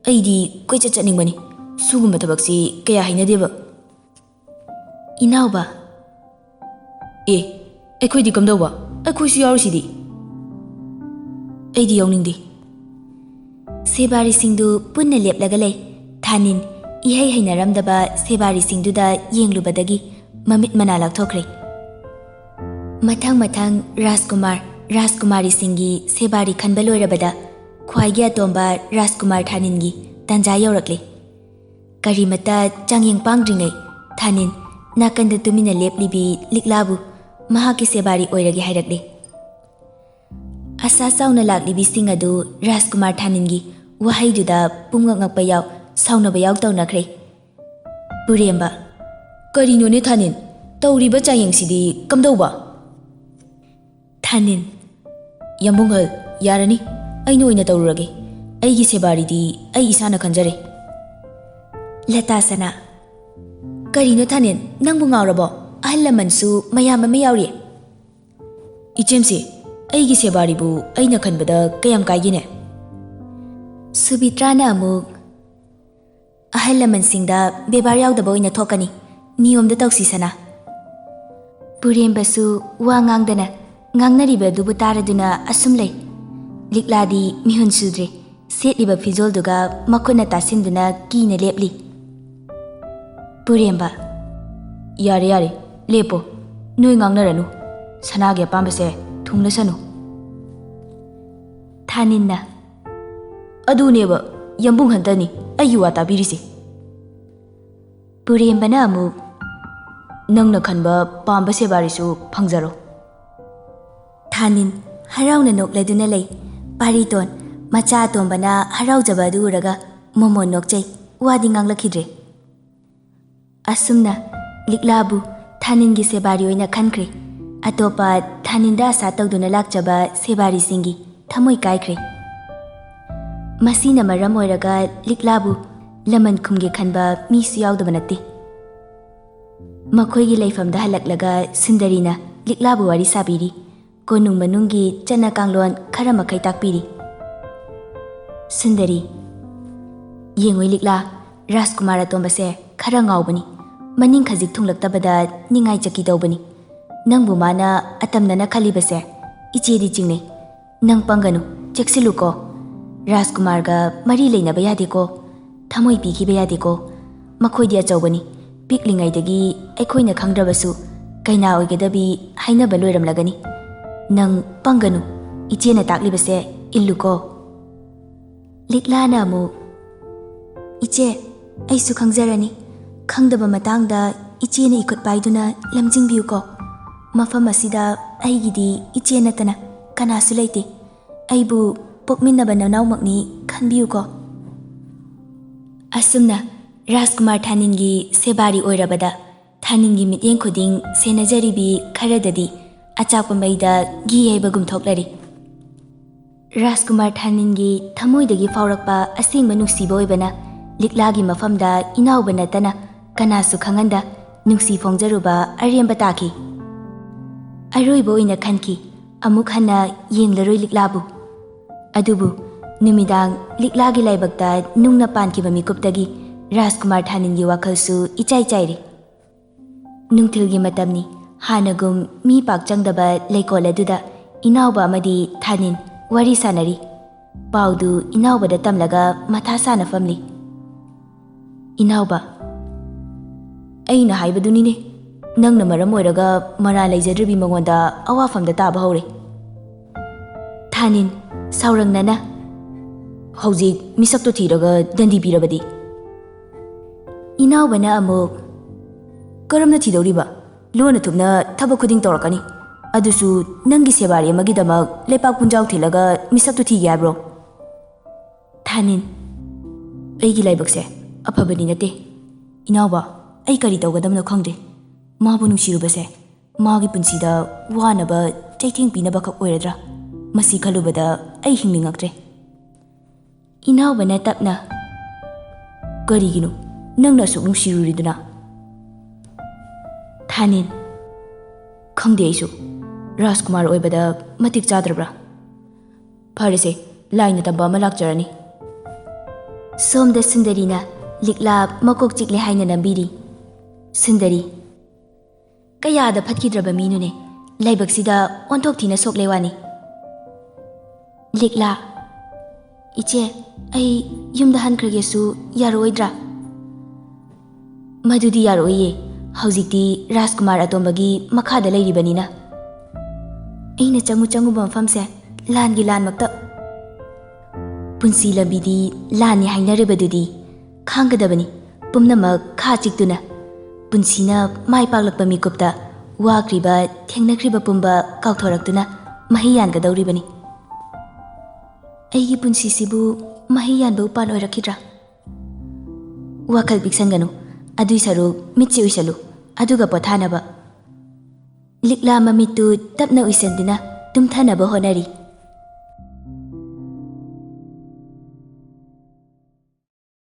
ꯑꯩꯗꯤ ꯀꯣꯏꯆꯠ ꯆꯠꯅꯤꯡꯕꯅꯤ꯫ ꯁꯤꯒꯨꯝꯕ ꯊꯕꯛꯁꯤ ꯀꯌꯥ ꯍꯩꯅꯗꯦꯕ꯫" ꯏꯅꯥꯎꯕ, ꯑꯦ, ꯑꯩꯈꯣꯏꯗꯤ ꯀꯝꯗꯧꯕ? ꯑꯩꯈꯣꯏꯁꯨ ꯌꯥꯎꯔꯤꯁꯤꯗꯤ꯫ ꯑꯩꯗꯤ ꯌꯥꯎꯅꯤꯡꯗꯦ꯫ ꯁꯦꯕꯥꯔꯤꯁꯤꯡꯗꯨ ꯄꯨꯟꯅ ꯂꯦꯞꯂꯒ ꯂꯩ꯫ ꯊꯥꯅꯤꯟ ꯏꯍꯩ ꯍꯩꯅꯔꯝꯗꯕ ꯁꯦꯕꯥꯔꯤꯁꯤꯡꯗꯨꯗ ꯌꯦꯡꯂꯨꯕꯗꯒꯤ ꯃꯃꯤꯠ ꯃꯅꯥ ꯂꯥꯛꯊꯣꯛꯈ꯭ꯔꯦ꯫ ꯃꯊꯪ ꯃꯊꯪ ꯔꯥꯖꯀꯨꯃꯥꯔ, ꯔꯥꯖꯀꯨꯃꯥꯔꯤꯁꯤꯡꯒꯤ ꯁꯦꯕꯥꯔꯤ ꯈꯟꯕ ꯂꯣꯏꯔꯕꯗ ꯈ꯭ꯋꯥꯏꯒꯤ ꯑꯇꯣꯝꯕ ꯔꯥꯖꯀꯨꯃꯥꯔ ꯊꯥꯅꯤꯟꯒꯤ ꯇꯥꯟꯖꯥ ꯌꯧꯔꯛꯂꯦ꯫ ꯀꯔꯤꯃꯠꯇ ꯆꯥꯡꯌꯦꯡ ꯄꯥꯡꯗ꯭ꯔꯤꯉꯩ ꯊꯥꯅꯤꯟ ꯅꯥꯀꯟꯗ ꯇꯨꯃꯤꯟꯅ ꯂꯦꯞꯂꯤꯕꯤ ꯂꯤꯛꯂꯥꯕꯨ ꯃꯍꯥꯛꯀꯤ ꯁꯦꯕꯥꯔꯤ ꯑꯣꯏꯔꯒꯦ ꯍꯥꯏꯔꯛꯂꯦ꯫ ꯑꯁꯥ ꯆꯥꯎꯅ ꯂꯥꯛꯂꯤꯕꯤꯁꯤꯡ ꯑꯗꯨ ꯔꯥꯖꯀꯨꯃꯥꯔ ꯊꯥꯅꯤꯟꯒꯤ ꯋꯥꯍꯩꯗꯨꯗ ꯄꯨꯡꯉꯛ ꯉꯛꯄ ꯌꯥꯎ, ꯁꯥꯎꯅꯕ ꯌꯥꯎ ꯇꯧꯅꯈ꯭ꯔꯦ꯫ ꯄꯨꯔꯦꯝꯕ, "ꯀꯔꯤꯅꯣꯅꯦ ꯊꯥꯅꯤꯟ? ꯇꯧꯔꯤꯕ ꯆꯥꯡꯌꯦꯡꯁꯤꯗꯤ ꯀꯝꯗꯧꯕ?" ꯊꯥꯅꯤꯟ, "ꯌꯥꯝꯕꯨꯡꯍꯜ, ꯌꯥꯔꯅꯤ, ꯑꯩꯅ ꯑꯣꯏꯅ ꯇꯧꯔꯨꯔꯒꯦ꯫ ꯑꯩꯒꯤ ꯁꯦꯕꯥꯔꯤꯗꯤ ꯑꯩ ꯏꯁꯥꯅ ꯈꯟꯖꯔꯦ꯫" ꯂꯇꯥ ꯁꯅꯥ, "ꯀꯔꯤꯅꯣ ꯊꯥꯅꯤꯟ, ꯅꯪꯕꯨ ꯉꯥꯎꯔꯕꯣ? ꯑꯍꯜ ꯂꯃꯟꯁꯨ ꯃꯌꯥꯝ ꯑꯃ ꯌꯥꯎꯔꯤ꯫" "ꯏꯆꯦꯝꯁꯦ, ꯑꯩꯒꯤ ꯁꯦꯕꯥꯔꯤꯕꯨ ꯑꯩꯅ ꯈꯟꯕꯗ ꯀꯌꯥꯝ ꯀꯥꯏꯒꯦꯅꯦ?" ꯁꯨꯕꯤꯇ꯭ꯔꯥꯅ ꯑꯃꯨꯛ, "ꯑꯍꯜ ꯂꯃꯟꯁꯤꯡꯗ ꯕꯦꯕꯥꯔ ꯌꯥꯎꯗꯕ ꯑꯣꯏꯅ ꯊꯣꯛꯀꯅꯤ꯫ ꯅꯤꯌꯣꯝꯗ ꯇꯧꯁꯤ ꯁꯅꯥ꯫" ꯄꯨꯔꯦꯝꯕꯁꯨ ꯋꯥ ꯉꯥꯡꯗꯅ ꯉꯥꯡꯅꯔꯤꯕ ꯑꯗꯨꯕꯨ ꯇꯥꯔꯗꯨꯅ ꯑꯁꯨꯝ ꯂꯩ꯫ ꯂꯤꯛꯂꯥꯗꯤ ꯃꯤꯍꯨꯟ ꯁꯨꯗ꯭ꯔꯦ꯫ ꯁꯦꯠꯂꯤꯕ ꯐꯤꯖꯣꯜꯗꯨꯒ ꯃꯈꯨꯠꯅ ꯇꯥꯁꯤꯟꯗꯨꯅ ꯀꯤꯅ ꯂꯦꯞꯂꯤ꯫ ꯄꯨꯔꯦꯝꯕ, "ꯌꯥꯔꯦ, ꯌꯥꯔꯦ, ꯂꯦꯞꯄꯣ꯫ ꯅꯣꯏ ꯉꯥꯡꯅꯔꯅꯨ꯫ ꯁꯅꯥꯒꯤ ꯑꯄꯥꯝꯕꯁꯦ ꯊꯨꯡꯂꯁꯅꯨ꯫" ꯊꯥꯅꯤꯟꯅ, "ꯑꯗꯨꯅꯦꯕ, ꯌꯥꯝꯕꯨꯡ ꯍꯟꯇꯅꯤ ꯑꯩꯒꯤ ꯋꯥ ꯇꯥꯕꯤꯔꯤꯁꯦ꯫" ꯄꯨꯔꯦꯝꯕꯅ ꯑꯃꯨꯛ, "ꯅꯪꯅ ꯈꯟꯕ ꯄꯥꯝꯕ ꯁꯦꯕꯥꯔꯤꯁꯨ ꯐꯪꯖꯔꯣ꯫" ꯊꯥꯅꯤꯟ ꯍꯔꯥꯎꯅ ꯅꯣꯛꯂꯗꯨꯅ ꯂꯩ꯫ ꯄꯥꯔꯤꯇꯣꯟ, ꯃꯆꯥ ꯑꯇꯣꯝꯕꯅ ꯍꯔꯥꯎꯖꯕ ꯑꯗꯨ ꯎꯔꯒ ꯃꯣꯃꯣꯟ ꯅꯣꯛꯆꯩ, ꯋꯥꯗꯤ ꯉꯥꯡꯂꯛꯈꯤꯗ꯭ꯔꯦ꯫ ꯑꯁꯨꯝꯅ ꯂꯤꯛꯂꯥꯕꯨ ꯊꯥꯅꯤꯟꯒꯤ ꯁꯦꯕꯥꯔꯤ ꯑꯣꯏꯅ ꯈꯟꯈ꯭ꯔꯦ꯫ ꯑꯇꯣꯞꯄ ꯊꯥꯅꯤꯟꯗ ꯑꯁꯥ ꯇꯧꯗꯨꯅ ꯂꯥꯛꯆꯕ ꯁꯦꯕꯥꯔꯤꯁꯤꯡꯒꯤ ꯊꯃꯣꯏ ꯀꯥꯏꯈ꯭ꯔꯦ꯫ ꯃꯁꯤꯅ ꯃꯔꯝ ꯑꯣꯏꯔꯒ ꯂꯤꯛꯂꯥꯕꯨ ꯂꯃꯟ ꯈꯨꯝꯒꯦ ꯈꯟꯕ ꯃꯤꯁꯨ ꯌꯥꯎꯗꯕ ꯅꯠꯇꯦ꯫ ꯃꯈꯣꯏꯒꯤ ꯂꯩꯐꯝꯗ ꯍꯜꯂꯛꯂꯒ ꯁꯨꯟꯗꯔꯤꯅ ꯂꯤꯛꯂꯥꯕꯨ ꯋꯥꯔꯤ ꯁꯥꯕꯤꯔꯤ꯫ ꯀꯣꯅꯨꯡ ꯃꯅꯨꯡꯒꯤ ꯆꯠꯅ ꯀꯥꯡꯂꯣꯟ ꯈꯔ ꯃꯈꯩ ꯇꯥꯛꯄꯤꯔꯤ꯫ ꯁꯨꯟꯗꯔꯤ, "ꯌꯦꯡꯉꯨ ꯂꯤꯛꯂꯥ, ꯔꯥꯖꯀꯨꯃꯥꯔ ꯑꯇꯣꯝꯕꯁꯦ ꯈꯔ ꯉꯥꯎꯕꯅꯤ꯫ ꯃꯅꯤꯡ ꯈꯖꯤꯛ ꯊꯨꯡꯂꯛꯇꯕꯗ ꯅꯤꯡꯉꯥꯏ ꯆꯠꯀꯤ ꯇꯧꯕꯅꯤ꯫ ꯅꯪꯕꯨ ꯃꯥꯅ ꯑꯇꯝꯅꯅ ꯈꯜꯂꯤꯕꯁꯦ ꯏꯆꯦꯗꯤ ꯆꯤꯡꯅꯩ꯫ ꯅꯪ ꯄꯪꯒꯅꯨ, ꯆꯦꯛꯁꯤꯜꯂꯨꯀꯣ꯫ ꯔꯥꯖꯀꯨꯃꯥꯔꯒ ꯃꯔꯤ ꯂꯩꯅꯕ ꯌꯥꯗꯦꯀꯣ꯫ ꯊꯃꯣꯏ ꯄꯤꯈꯤꯕ ꯌꯥꯗꯦꯀꯣ꯫ ꯃꯈꯣꯏꯗꯤ ꯑꯆꯧꯕꯅꯤ꯫ ꯄꯤꯛꯂꯤꯉꯩꯗꯒꯤ ꯑꯩꯈꯣꯏꯅ ꯈꯪꯗ꯭ꯔꯕꯁꯨ ꯀꯩꯅꯥ ꯑꯣꯏꯒꯗꯕꯤ ꯍꯥꯏꯅꯕ ꯂꯣꯏꯔꯝꯂꯒꯅꯤ꯫ ꯅꯪ ꯄꯪꯒꯅꯨ, ꯏꯆꯦꯅ ꯇꯥꯛꯂꯤꯕꯁꯦ ꯏꯜꯂꯨꯀꯣ꯫ ꯂꯤꯛꯂꯥꯅ ꯑꯃꯨꯛ, "ꯏꯆꯦ, ꯑꯩꯁꯨ ꯈꯪꯖꯔꯅꯤ꯫ ꯈꯪꯗꯕ ꯃꯇꯥꯡꯗ ꯏꯆꯦꯅ ꯏꯈꯨꯠ ꯄꯥꯏꯗꯨꯅ ꯂꯝꯖꯤꯡꯕꯤꯌꯨꯀꯣ꯫ ꯃꯐꯝ ꯑꯁꯤꯗ ꯑꯩꯒꯤꯗꯤ ꯏꯆꯦ ꯅꯠꯇꯅ ꯀꯅꯥꯁꯨ ꯂꯩꯇꯦ꯫ ꯑꯩꯕꯨ ꯄꯣꯛꯃꯤꯟꯅꯕ ꯅꯅꯥꯎꯃꯛꯅꯤ ꯈꯟꯕꯤꯌꯨꯀꯣ꯫" ꯑꯁꯨꯝꯅ ꯔꯥꯖꯀꯨꯃꯥꯔ ꯊꯥꯅꯤꯟꯒꯤ ꯁꯦꯕꯥꯔꯤ ꯑꯣꯏꯔꯕꯗ ꯊꯥꯅꯤꯟꯒꯤ ꯃꯤꯠꯌꯦꯡ ꯈꯨꯗꯤꯡ ꯁꯦꯟꯅꯖꯔꯤꯕꯤ ꯈꯔꯗꯗꯤ ꯑꯆꯥꯛꯄ ꯃꯩꯗ ꯘꯤ ꯍꯩꯕꯒꯨꯝ ꯊꯣꯛꯂꯔꯤ꯫ ꯔꯥꯖꯀꯨꯃꯥꯔ ꯊꯥꯅꯤꯟꯒꯤ ꯊꯃꯣꯏꯗꯒꯤ ꯐꯥꯎꯔꯛꯄ ꯑꯁꯦꯡꯕ ꯅꯨꯡꯁꯤꯕ ꯑꯣꯏꯕꯅ ꯂꯤꯛꯂꯥꯒꯤ ꯃꯐꯝꯗ ꯏꯅꯥꯎꯕ ꯅꯠꯇꯅ ꯀꯅꯥꯁꯨ ꯈꯪꯍꯟꯗ ꯅꯨꯡꯁꯤ ꯐꯣꯡꯖꯔꯨꯕ ꯑꯔꯦꯝꯕ ꯇꯥꯈꯤ꯫ ꯑꯔꯣꯏꯕ ꯑꯣꯏꯅ ꯈꯟꯈꯤ, ꯑꯃꯨꯛ ꯍꯟꯅ ꯌꯦꯡꯂꯔꯣꯏ ꯂꯤꯛꯂꯥꯕꯨ꯫ ꯑꯗꯨꯕꯨ ꯅꯨꯃꯤꯗꯥꯡ ꯂꯤꯛꯂꯥꯒꯤ ꯂꯥꯏꯕꯛꯇ ꯅꯨꯡꯅ ꯄꯥꯟꯈꯤꯕ ꯃꯤꯀꯨꯞꯇꯒꯤ ꯔꯥꯖꯀꯨꯃꯥꯔ ꯊꯥꯅꯤꯟꯒꯤ ꯋꯥꯈꯜꯁꯨ ꯏꯆꯥꯏ ꯆꯥꯏꯔꯤ꯫ ꯅꯨꯡꯊꯤꯜꯒꯤ ꯃꯇꯝꯅꯤ꯫ ꯍꯥꯟꯅꯒꯨꯝ ꯃꯤ ꯄꯥꯛ ꯆꯪꯗꯕ ꯂꯩꯀꯣꯜ ꯑꯗꯨꯗ ꯏꯅꯥꯎꯕ ꯑꯃꯗꯤ ꯊꯥꯅꯤꯟ ꯋꯥꯔꯤ ꯁꯥꯟꯅꯔꯤ꯫ ꯄꯥꯎꯗꯨ ꯏꯅꯥꯎꯕꯗ ꯇꯝꯂꯒ ꯃꯊꯥ ꯁꯥꯅ ꯐꯝꯂꯤ꯫ ꯏꯅꯥꯎꯕ, "ꯑꯩꯅ ꯍꯥꯏꯕꯗꯨꯅꯤꯅꯦ, ꯅꯪꯅ ꯃꯔꯝ ꯑꯣꯏꯔꯒ ꯃꯔꯥ ꯂꯩꯖꯗ꯭ꯔꯤꯕꯤ ꯃꯉꯣꯟꯗ ꯑꯋꯥꯐꯝꯗ ꯇꯥꯕ ꯍꯧꯔꯦ꯫" ꯊꯥꯅꯤꯟ, ꯁꯥꯎꯔꯪꯅꯅ, "ꯍꯧꯖꯤꯛ ꯃꯤꯁꯛꯇꯣ ꯊꯤꯔꯒ ꯗꯟꯗꯤ ꯄꯤꯔꯕꯗꯤ?" ꯏꯅꯥꯎꯕꯅ ꯑꯃꯨꯛ, "ꯀꯔꯝꯅ ꯊꯤꯗꯧꯔꯤꯕ? ꯂꯣꯟꯅ ꯊꯨꯞꯅ ꯊꯕꯛ ꯈꯨꯗꯤꯡ ꯇꯧꯔꯛꯀꯅꯤ꯫ ꯑꯗꯨꯁꯨ ꯅꯪꯒꯤ ꯁꯦꯕꯥꯔꯤ ꯑꯃꯒꯤꯗꯃꯛ ꯂꯩꯄꯥꯛ ꯄꯨꯟꯖꯥꯎ ꯊꯤꯜꯂꯒ ꯃꯤꯁꯛꯇꯨ ꯊꯤꯒꯦ ꯍꯥꯏꯕ꯭ꯔꯣ?" ꯊꯥꯅꯤꯟ, "ꯑꯩꯒꯤ ꯂꯥꯏꯕꯛꯁꯦ ꯑꯐꯕꯗꯤ ꯅꯠꯇꯦ꯫ ꯏꯅꯥꯎꯕ, ꯑꯩ ꯀꯔꯤ ꯇꯧꯒꯗꯕꯅꯣ ꯈꯪꯗꯦ꯫ ꯃꯥꯕꯨ ꯅꯨꯡꯁꯤꯔꯨꯕꯁꯦ ꯃꯥꯒꯤ ꯄꯨꯟꯁꯤꯗ ꯋꯥꯅꯕ ꯆꯩꯊꯦꯡ ꯄꯤꯅꯕꯈꯛ ꯑꯣꯏꯔꯗ꯭ꯔꯥ? ꯃꯁꯤ ꯈꯜꯂꯨꯕꯗ ꯑꯩ ꯍꯤꯡꯅꯤꯡꯉꯛꯇ꯭ꯔꯦ꯫" ꯏꯅꯥꯎꯕꯅ ꯇꯞꯅ, "ꯀꯔꯤꯒꯤꯅꯣ? ꯅꯪꯅ ꯑꯁꯨꯛ ꯅꯨꯡꯁꯤꯔꯨꯔꯤꯗꯨꯅ?" ꯊꯥꯅꯤꯟ, "ꯈꯪꯗꯦ ꯑꯩꯁꯨ꯫ ꯔꯥꯖꯀꯨꯃꯥꯔ ꯑꯣꯏꯕꯗ ꯃꯇꯤꯛ ꯆꯥꯗ꯭ꯔꯕ꯭ꯔꯥ? ꯐꯔꯦꯁꯦ, ꯂꯥꯏꯅ ꯇꯝꯕ ꯑꯃ ꯂꯥꯛꯆꯔꯅꯤ꯫" ꯁꯣꯝꯗ ꯁꯨꯟꯗꯔꯤꯅ ꯂꯤꯛꯂꯥ ꯃꯀꯣꯛ ꯆꯤꯛꯂꯦ ꯍꯥꯏꯅ ꯅꯝꯕꯤꯔꯤ꯫ ꯁꯨꯟꯗꯔꯤ, ꯀꯌꯥꯗ ꯐꯠꯈꯤꯗ꯭ꯔꯕ ꯃꯤꯅꯣꯅꯦ, ꯂꯥꯏꯕꯛꯁꯤꯗ ꯑꯣꯟꯊꯣꯛ ꯊꯤꯅ ꯁꯣꯛꯂꯦ ꯋꯥꯅꯤ꯫ ꯂꯤꯛꯂꯥ, ꯏꯆꯦ, ꯑꯩ ꯌꯨꯝꯗ ꯍꯟꯈ꯭ꯔꯒꯦꯁꯨ ꯌꯥꯔꯛꯑꯣꯏꯗ꯭ꯔꯥ? ꯃꯗꯨꯗꯤ ꯌꯥꯔꯛꯑꯣꯏꯌꯦ, ꯍꯧꯖꯤꯛꯇꯤ ꯔꯥꯖꯀꯨꯃꯥꯔ ꯑꯇꯣꯝꯕꯒꯤ ꯃꯈꯥꯗ ꯂꯩꯔꯤꯕꯅꯤꯅ꯫ ꯑꯩꯅ ꯆꯪꯉꯨ ꯆꯪꯉꯨꯕ ꯃꯐꯝꯁꯦ ꯂꯥꯟꯒꯤ ꯂꯥꯟꯃꯛꯇ꯫ ꯄꯨꯟꯁꯤ ꯂꯝꯕꯤꯗꯤ ꯂꯥꯟꯅꯤ ꯍꯥꯏꯅꯔꯤꯕꯗꯨꯗꯤ ꯈꯥꯡꯒꯗꯕꯅꯤ꯫ ꯄꯨꯝꯅꯃꯛ ꯈꯥ ꯆꯤꯛꯇꯨꯅ, ꯄꯨꯟꯁꯤꯅ ꯃꯥꯏ ꯄꯥꯛꯂꯛꯄ ꯃꯤꯀꯨꯞꯇ ꯋꯥꯈ꯭ꯔꯤꯕ, ꯊꯦꯡꯅꯈ꯭ꯔꯤꯕ ꯄꯨꯝꯕ ꯀꯥꯎꯊꯣꯔꯛꯇꯨꯅ ꯃꯍꯩ ꯌꯥꯟꯒꯗꯧꯔꯤꯕꯅꯤ꯫ ꯑꯩꯒꯤ ꯄꯨꯟꯁꯤꯁꯤꯕꯨ ꯃꯍꯩ ꯌꯥꯟꯕ ꯎꯄꯥꯜ ꯑꯣꯏꯔꯛꯈꯤꯗ꯭ꯔꯥ? ꯋꯥꯈꯜ ꯄꯤꯛꯁꯟꯒꯅꯨ, ꯑꯗꯨꯏ ꯁꯔꯨꯛ ꯃꯤꯠꯁꯤ ꯎꯏꯁꯜꯂꯨ, ꯑꯗꯨꯒ ꯄꯣꯊꯥꯅꯕ꯫ ꯂꯤꯛꯂꯥ ꯃꯃꯤꯠꯇꯨ ꯇꯞꯅ ꯎꯏꯁꯟꯗꯨꯅ ꯇꯨꯝꯊꯅꯕ ꯍꯣꯠꯅꯔꯤ꯫